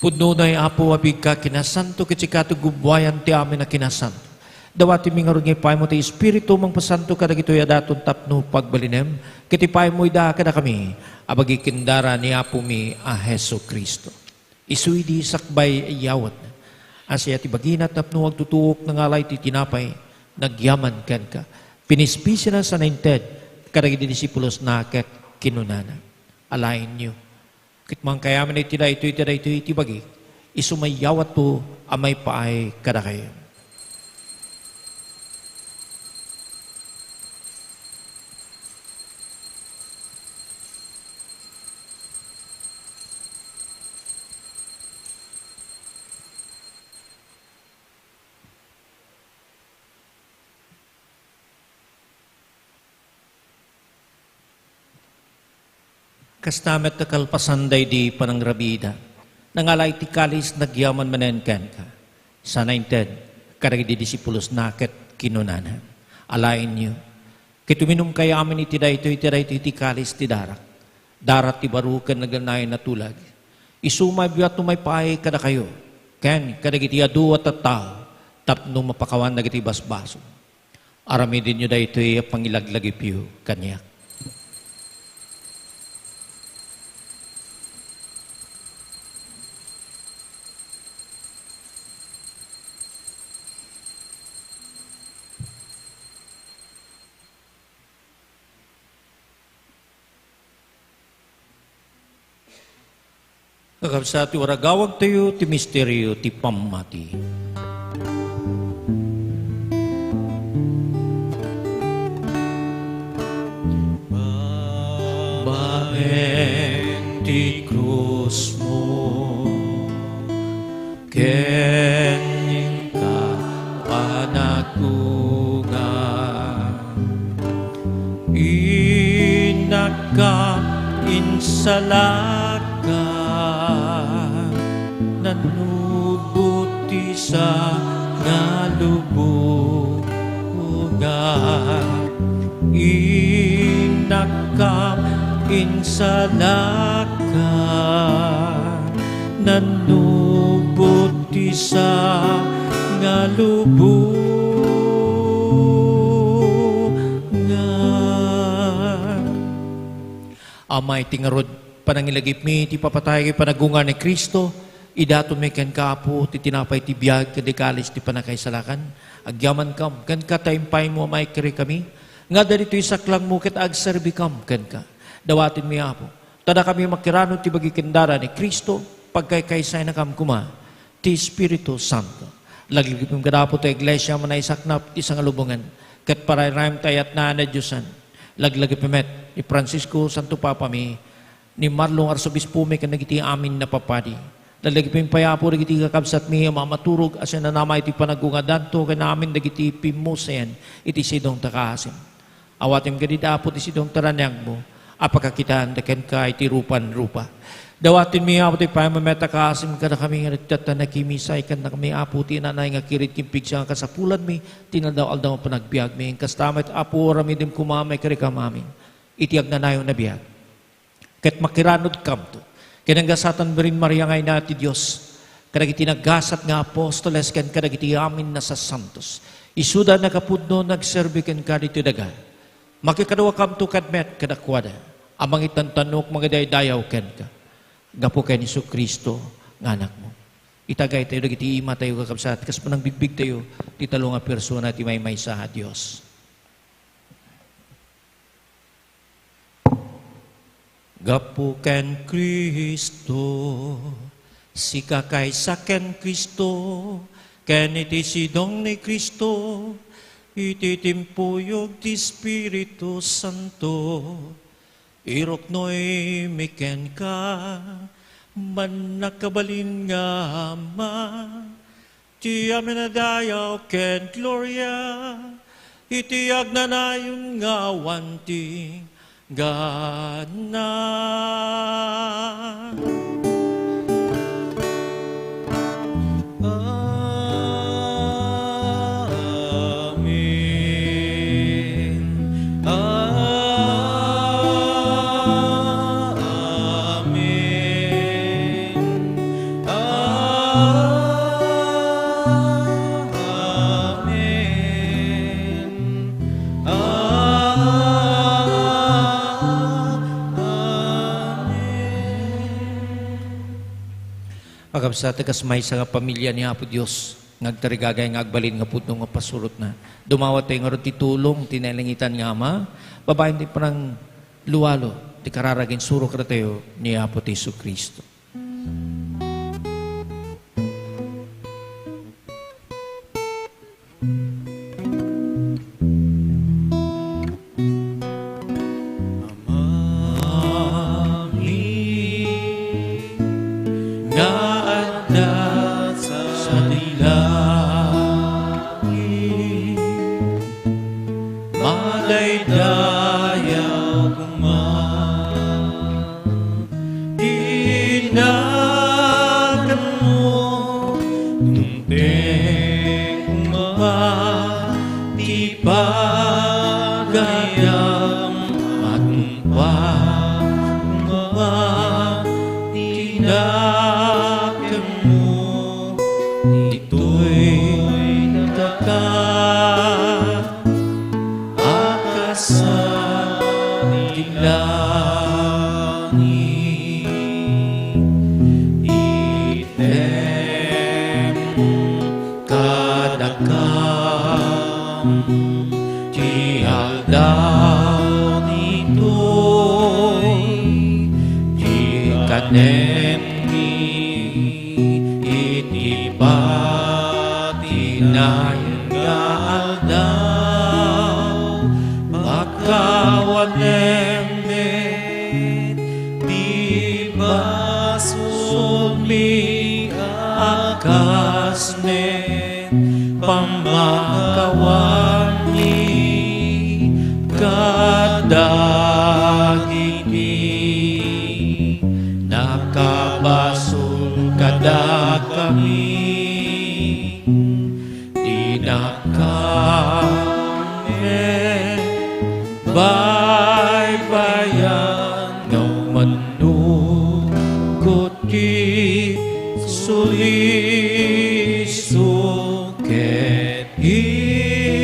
Pudno, Apo, a biag a kinasanto, ket sika ti gubbuayan ti amin a kinasanto. Dawatenmi ngarud nga ipaymo ti Espiritu mangpasanto kadagitoy a daton tapno pagbalinem, ket ipaymo ida kadakami a bagi ken dara ni Apomi a Jesu-Cristo. Isu idi sakbay a yawatna, asaya ti bagina tapno agtutuok, nangala iti tinapay, nagyaman kenka, pinispisina sana inted kadagiti disipulosna ket kinunana, Alaenyo, ket mankayamin iti daytoy, iti daytoy iti bagik, isu maiyawatko a maipaay kadakayo. Kasta met a kalpasan daydi panangrabida, nangala iti kalis, nagyaman manen kenka, sana inted kadagiti disipulosna ket kinunana, Alaenyo, ket uminumkayo amin iti daytoy, iti daytoy iti kalis ti darak, darak ti baro ken nagannayon a tulag. Isu mabiagko maipaay kadakayo ken kadagiti adu a tattao tapno mapakawan dagiti basbasol. Aramidenyo daytoy a pangilaglagipyo kaniak. Kakabsat, waragawagtayo ti misterio ti pammati. Babaen ti krusmo, ken inka panagungar. Inakam, insalakam, nanubot ti sa nga lubongan. Inakam, insalakam, nanubot ti sa nga lubongan. Amay, ti ngarud, panangilagipmi ti papatay ken panagungar ni Cristo, idatonmi kenka, Apo, ti tinapay ti biag ken ti kalis ti pannakaisalakan. Agyamankam kenka ta impaymo a maikarikami nga adda ditoy saklangmo ket agserbikam kenka. Dawatenmi, Apo, ta dakami makirano ti bagi ken dara ni Cristo, pagkaykaysaynakam koma ti Espiritu Santo. Laglagipem kada Apo ti iglesia a manaisaknap ti sangalubongan, ket parayrayam ti ayatna a nadiosan. Laglagipem met ni Francisco, Santo Papami, ni Marlon, Arsobispomi, ken dagiti amin a papadi. Laglagipem pay, Apo, dagiti kakabsatmi a mamaturog a sinanama iti panagungadanto ken amin dagiti pimmusian iti sidongta a kaasim. Awatem kadita, Apo, ti sidongta a raniagmo a pakakitaanda kenka iti rupan rupa. Dawatenmi, Apo, ti payammet a kaasim kadakami nga nagtatta, nakimisay kadakami, Apo, ti nanay nga kirid ken pigsa nga kasapulanmi, ti inaldaw-aldaw nga panagbiagmi. Kasta met, Apo, aramidem koma a maikarikam amin iti agnanayon a biag. Ket makiranudkamto Ken naggasatan, Birhen Maria nga Ina ti Dios, kadagiti naggasat nga apostoles ken kadagiti amin a sasantos, isuda a nakapudno nagserbi kenka ditoy daga, makikaduakamto ket met kadakuada a mangitantannok, mangidaydayaw kenka, gapu ken Jesu-Cristo nga Anakmo. Itagaytayo dagiti imatayo, kakabsat, kas panangbigbigtayo ti tallo nga persona ti maymaysa a Dios. Gapu ken Cristo, sikakaysa ken Cristo, ken iti sidong ni Cristo, iti timpuyog ti Espiritu Santo, iruknoymi kenka, mannakabalin nga Ama, ti amin a dayaw ken gloria iti agnanayon nga awan ti gana. Amen. Amen. Amen. Amen. Kakabsat, kas maysa nga pamilia ni Apo Dios nga agtarigagay nga agbalin nga pudno nga pasurotna, dumawat tayo ngarud ti tulong ti nailangitan nga Ama, babaen ti panang luwalo ti kararag a insuro kadatayo ni Apo ti Jesu-Cristo. Amami nga adda sadi langit, madaydayaw koma ti naganmo, tungteng koma ti pagayam, matungpal koma ti naganmo, ditoy daga a kas sadi langit. Item kadakam ti aldaw ditoy, ti kanenmi iti patinayon nga aldaw, pakawanem met ti basolmi a kas met pammakawanmi kadagiti nakabasol kadakami. Dinakami baybayan no mannugot ti suliso ket isalakan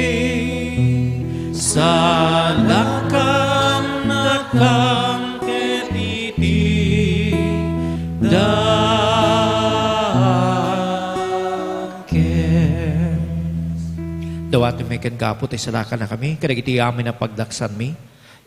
nakam ket iti dakes. Dawatem kenka, Apo, ta isalakannakami kadagiti amin a pagdaksanmi.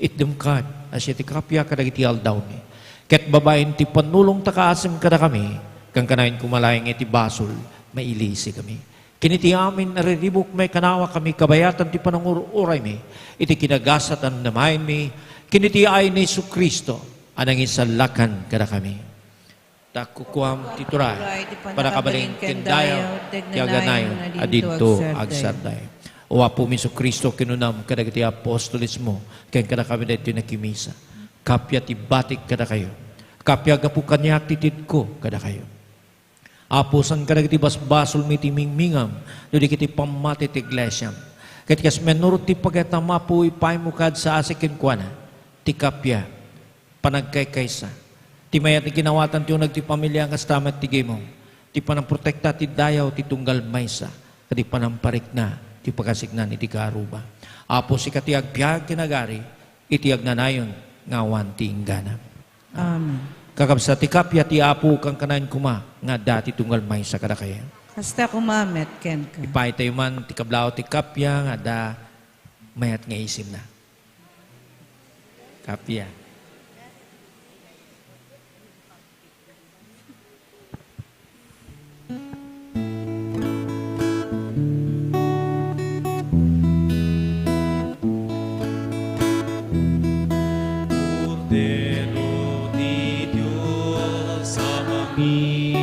Itdem koma a siak ti kappia kadagiti aldawmi. Ket babaen ti pannulongta kaasem kadakami, ken kanayon koma laeng iti basol, mailisikami. Ken iti amin a riribuk, maikanawakami kabayatan ti panangur-uraymi iti kinagasat a namayenmi, ken iti ayan ni Jesu-Cristo a nangisalakan kadakami. Ta kukuam ti turay, pannakabalin ken dayaw, ti agnanayon a dinto agsardeng. O Apomi Jesu-Cristo, kinunam kadagiti apostolesmo ken kadakami daytoy a nakimisa, kappia ti batik kadakayo, kappia gapu kaniak ti tedko kadakayo. Apo, saan kadagiti basbasolmi ti mingmingam no di ket ti pammati ti iglesiam. Ket kas mannurot ti pagayatna, Apo, ipaymo kad sa asi kenkuana ti kappia, panagkaykaysa, Ti mayat nga kinawatan ti uneg ti pamilia, kasta met ti gimong ti panangprotekta ti dayaw ti tunggal maysa, ken ti panangparikna ti pakasignan iti karuba. Apo, sika ti agbiag ken agari iti agnanayon nga awan ti inggana. Amen. Kakabsat, ti kappia ti Apo kankanayon koma nga adda ti tunggal maysa kadakayo. Kasta koma met kenka. Ipaytayo man ti kablaaw ti kappia nga adda mayat nga isimna. Kappia. Kordero ti Dios a mangikat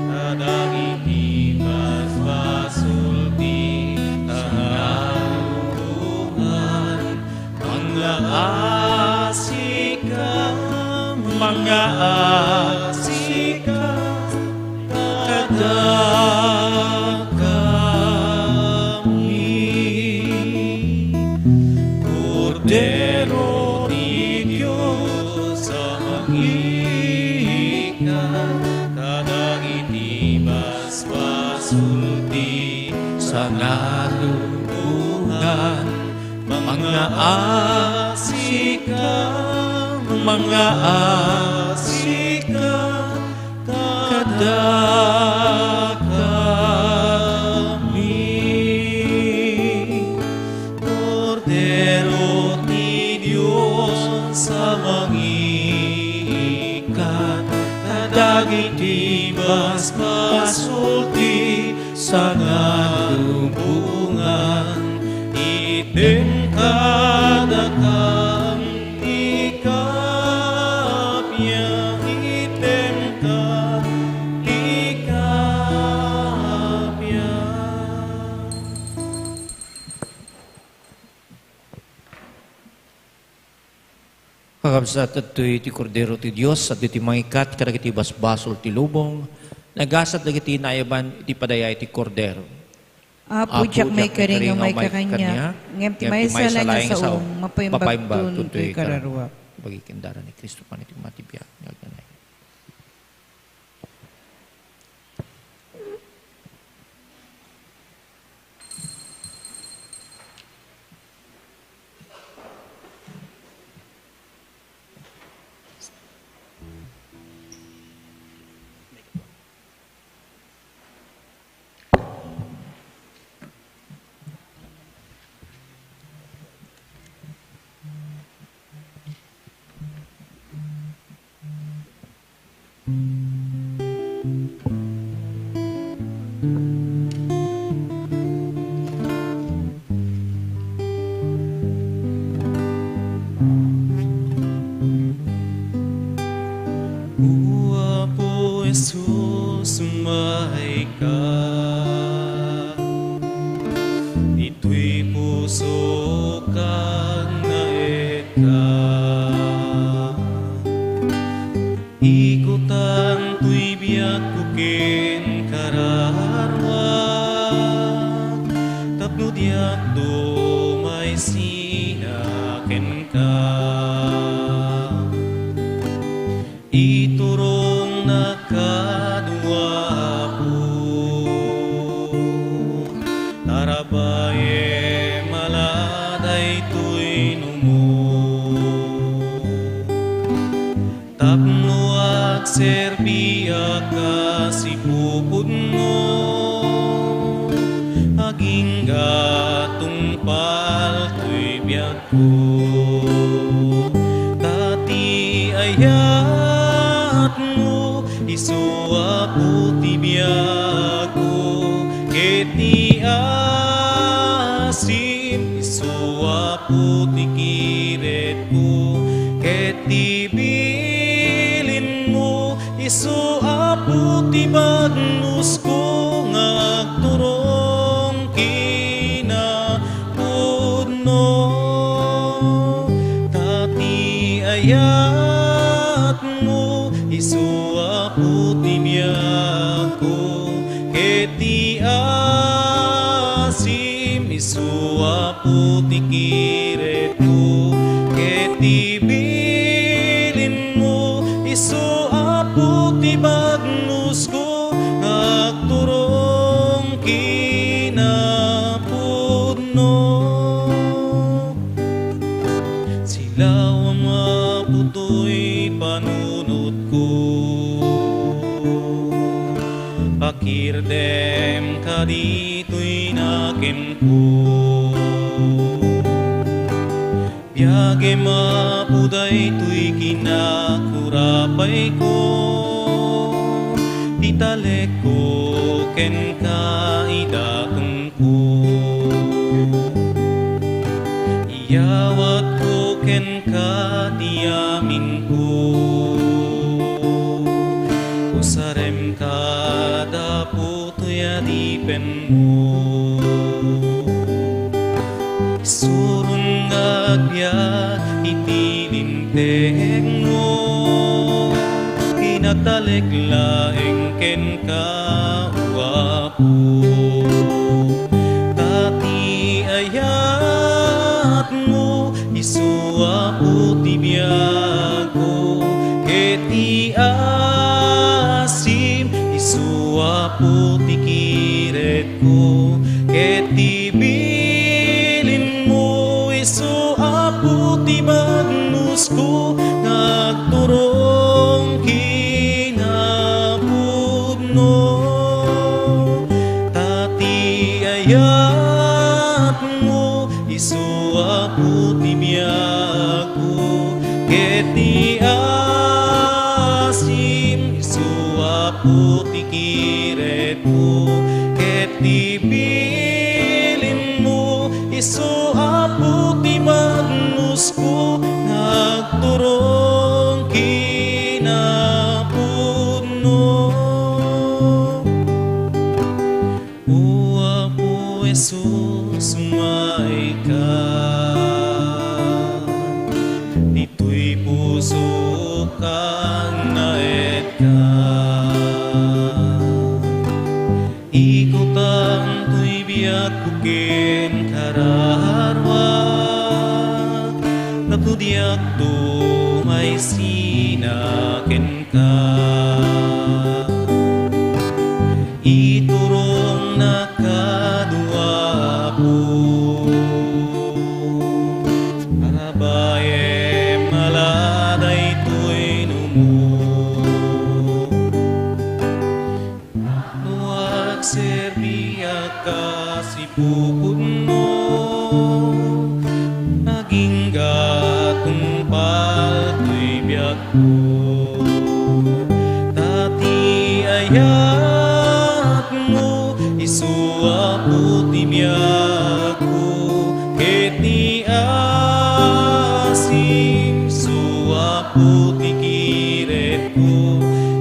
kadagiti basbasol ti sangalubogan, mangngaasika, mangngaasika kadakami. Kordero ti Dios a mangikat kadagiti basbasol ti sangalubogan, mangngaasika, mangngaasika kadakami. Kordero ti Dios a mangikat kadagiti basbasol ti sangalubogan, item kadakam ti kappia, item ka ti kappia. Kakabsat, adtoy ti Kordero ti Dios, adtoy ti mangikat kadagiti basbasol ti lubong. Nagasat dagiti naiyaban iti padayay ti Kordero. Apo, diak maikari nga umayka kaniak, ngem ti maysa laeng nga sao, mapaimbagton toy kararuak. Ibagi ken dara ni Cristo, panit ti matibiak nga agnanayon. O Apo Jesus, umayka. Ditoy pusok agnaedka. Ikutan toy biagko ken kararuak, tapno diak dumaysina kenka. Iturongnak kano, Apo, tarabayem a la daytoy numo. Tapno agserbiak a sipupudmo, agingga tungpal toy biag ko. Ta ti ayatmo, isu Apo ti biagko, ket ti asim, isu Apo ti kiretko, ket ti bilinmo, isu Apo ti bagnusko nga agturong kina pudno. Ta ti ayatmo, isu Apo ti biagko, ket ti asim, isu Apo ti kiretko, ket ti bilin Irdem kaditoy na kenko. Biagem, Apo, daytoy kinakurapayko, ti talekko kenka, idatongko. Iyawatko kenka ti aminko. Usarem kada put- toy adipenmo. Isuron nga agbiag iti lintengmo, ti nagtalek laeng kenka, O Apo. Ta ti ayatmo, isu, Apo, ti biagko, ket ti asim, isu, Apo, ti kiretko, ket ti bilinmo, isu, Apo, ti bagnusko, nga agturong kinapudno. Ta ti ayatmo, isu, Apo, ti biagko, ket ti asim, isu, Apo, ti kiretko, ket ti bilinmo, isu, Apo, ti bagnusko, nga agturong kinapudno. O Apo Jesus, umayka. Ditoy pusok agnaedka. Ikutan toy biagko ken kararua. Tapno diakto maisina kenka. Iturongnak kano, Apo. Arabayem a la daytoy numo. No agserbiak kas ipupudno, agingga tungpal toy biagko. Ta ti ayatmo, isu, Apo, ti biagko, ket ti asim, isu, Apo, ti kiretko,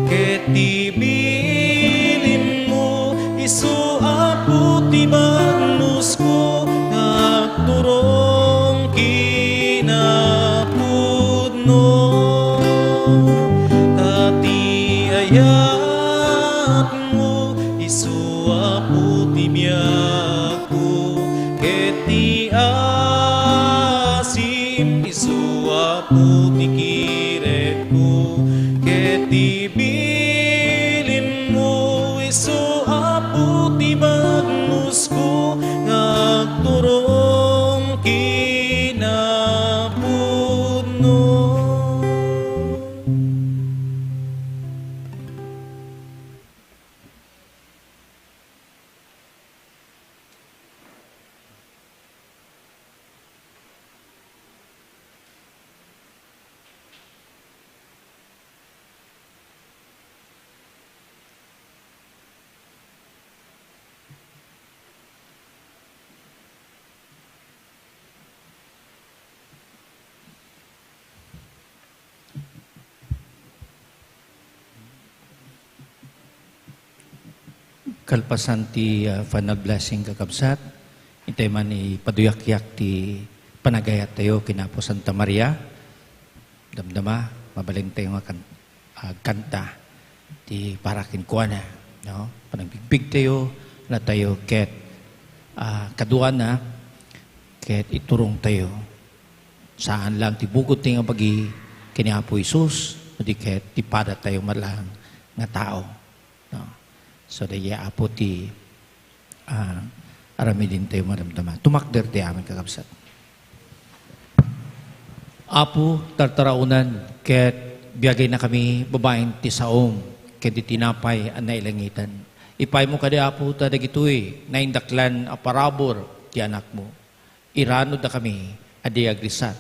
ket ti bilinmo, isu, Apo, ti bagnusko, nga agturong kinapudno. Ta ti ayatmo, isu, Apo, ti biagko, ket ti asim, isu, Apo, ti kiretko, ket ti bilinmo, isu, Apo, ti bagnusko, nga agturong kinapudno. Kalpasan ti, ah, final blessing, kakabsat, intay man ipaduyakyak ti panagayattayo ken Apo Santa Maria. Damdama, mabalintayo nga kan-, agkanta ti para kenkuana, no? Panagbigbigtayo, natayo ket, ah, kaduana, ket iturongtayo. Saan lang ti bukod ti nga bagi ken ni Apo Jesus, no di ket ti padatayo met laeng nga tao, no? So, daydi, Apo, ti, ah, aramidentayo madamdama. Tumakder ti amin, kakabsat. Apo, tartaraonan ket biagaynakami babaen ti saom ken ti tinapay a nailangitan. Ipaymo kadi, Apo, ta dagitoy naindaklan a parabur ti Anakmo. Iranudakami a di agrisat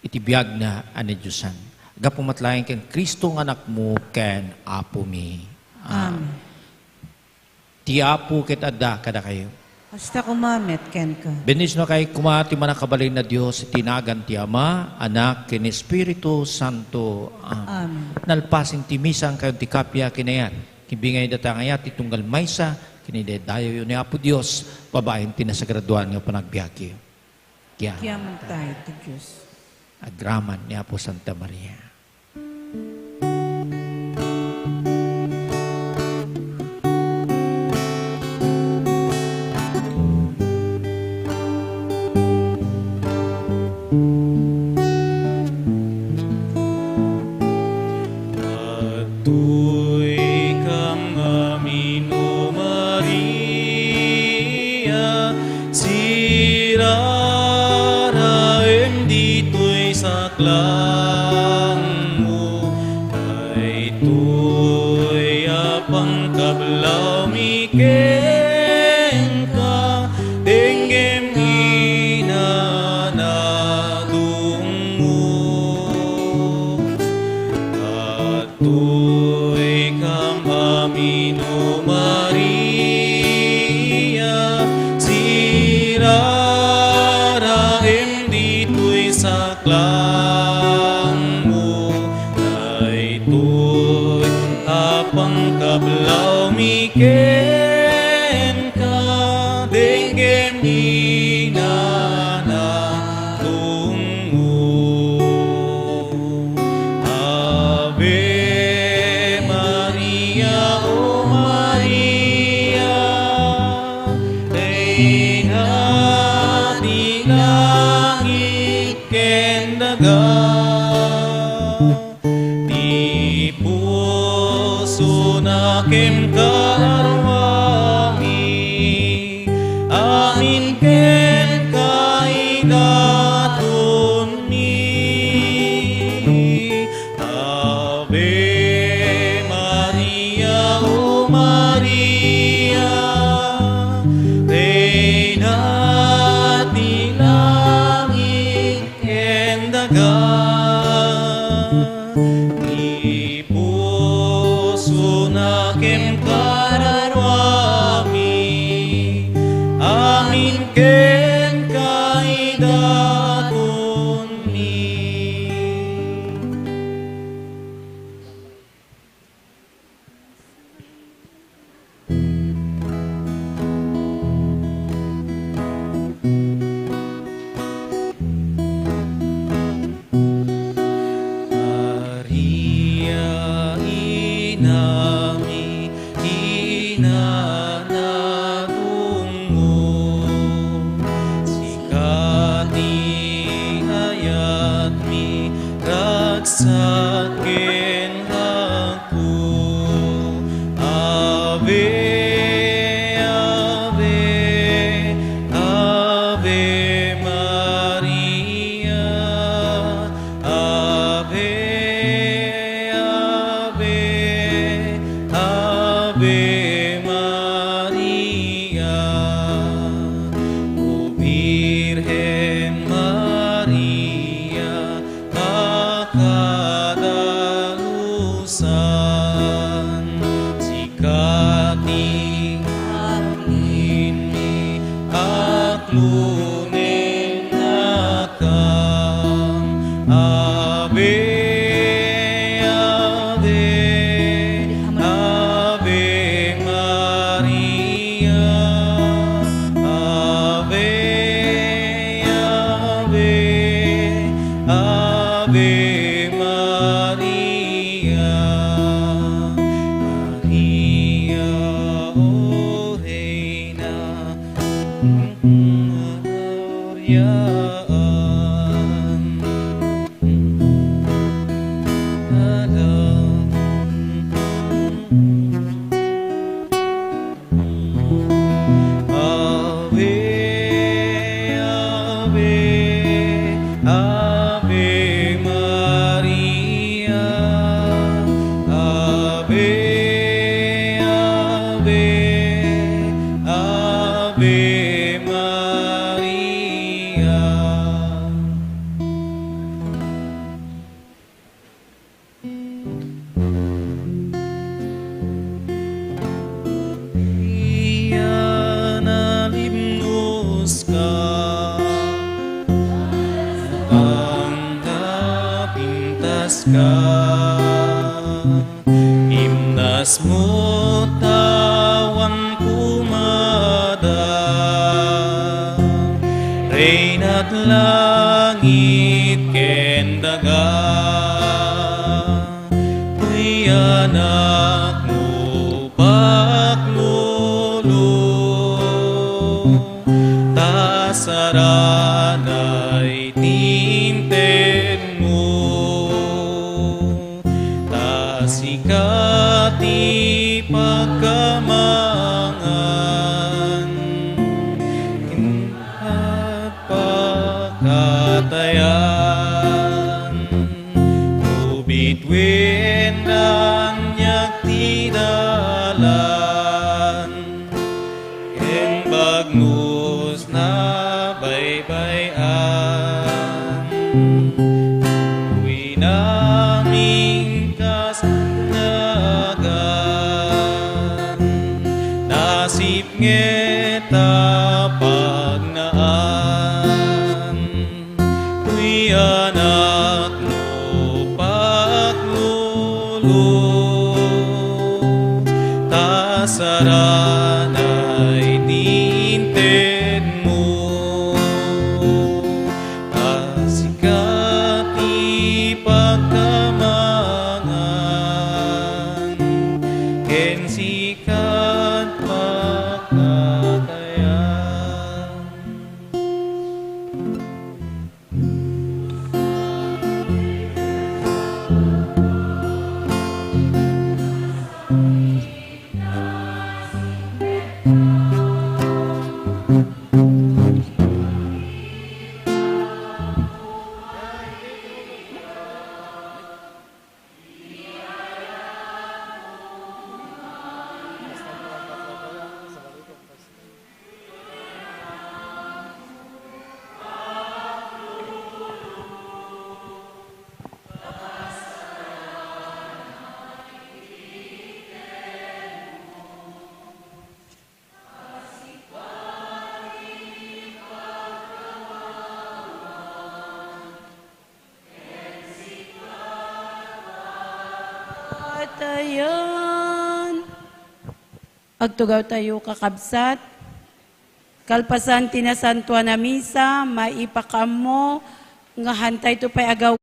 iti biagna a nadiosan. Gapu met laeng ken Cristo nga Anakmo ken Apomi. Amen. Ti Apo ket adda kadakayo. Kasta koma met kenka. Bendisionakay koma ti mannakabalin a Dios iti nagan ti Ama, Anak, ken Espiritu Santo. Amen. Amen. Nalpasen ti misa, inkayon ti kappia ken ayat. Ken bingay data nga ayat ti tunggal maysa ken idaydayaw ni Apo Dios babaen ti nasagradoan nga panagbiagyo. Kiam. Kiam tayo ti Dios. Agraman ni Apo Santa Maria. Adtoy kam ngamin, O Maria, siraraem ditoy saklangmo. Daytoy a pangkablawmi kenka, denggem inanadongmo. Adtoy kam amin, O Maria, siraraem ditoy saklangmo. Daytoy a pangkablawmi kenka, denggem inanadongmo. Ave Maria, O Maria, Reyna ti langit ken daga. Ti pusona ken kararuami, amin kenka idatonmi. Ave Maria, O Maria, Reyna ti langit ken daga. Ti pusona ken kararuami, amin kenka idatonmi. Maria, inami, inanadongmo, sika ti ayatmi, ragsak ken Ave, ave, ave Maria. Ave, ave, ave Maria. O Birhen Maria, a kadalusan, sika ti aginmi, aklonennakam. Ave, ave, ave Maria. Ave, ave, ave Maria. Maria, O Reyna, Maria. Ave, ave, ave Maria. Ave, ave, Maria. Iya nalimnos ka, ang kapintas ka. Imnas mo tawan kumada, Reynat langit ken daga. Tuy anakmo, paklolo, ta saranay ti intedmo. Ta sika ti pagkamangan ken pakatayan. Ubit wen aniak ti dalan, ken bagnos nabaybay-an. Uwinaming kasanagan, nasipnget a pagnaan. Tuy anakmo, paklolo, ta saranay ti intedmo. Ta sika ti pagkamangan, ken sika ti pakatayan. Tayan. Agtugawtayo, kakabsat. Kalpasan ti nasantoan a misa, maipakaammo nga hantayto pay agaw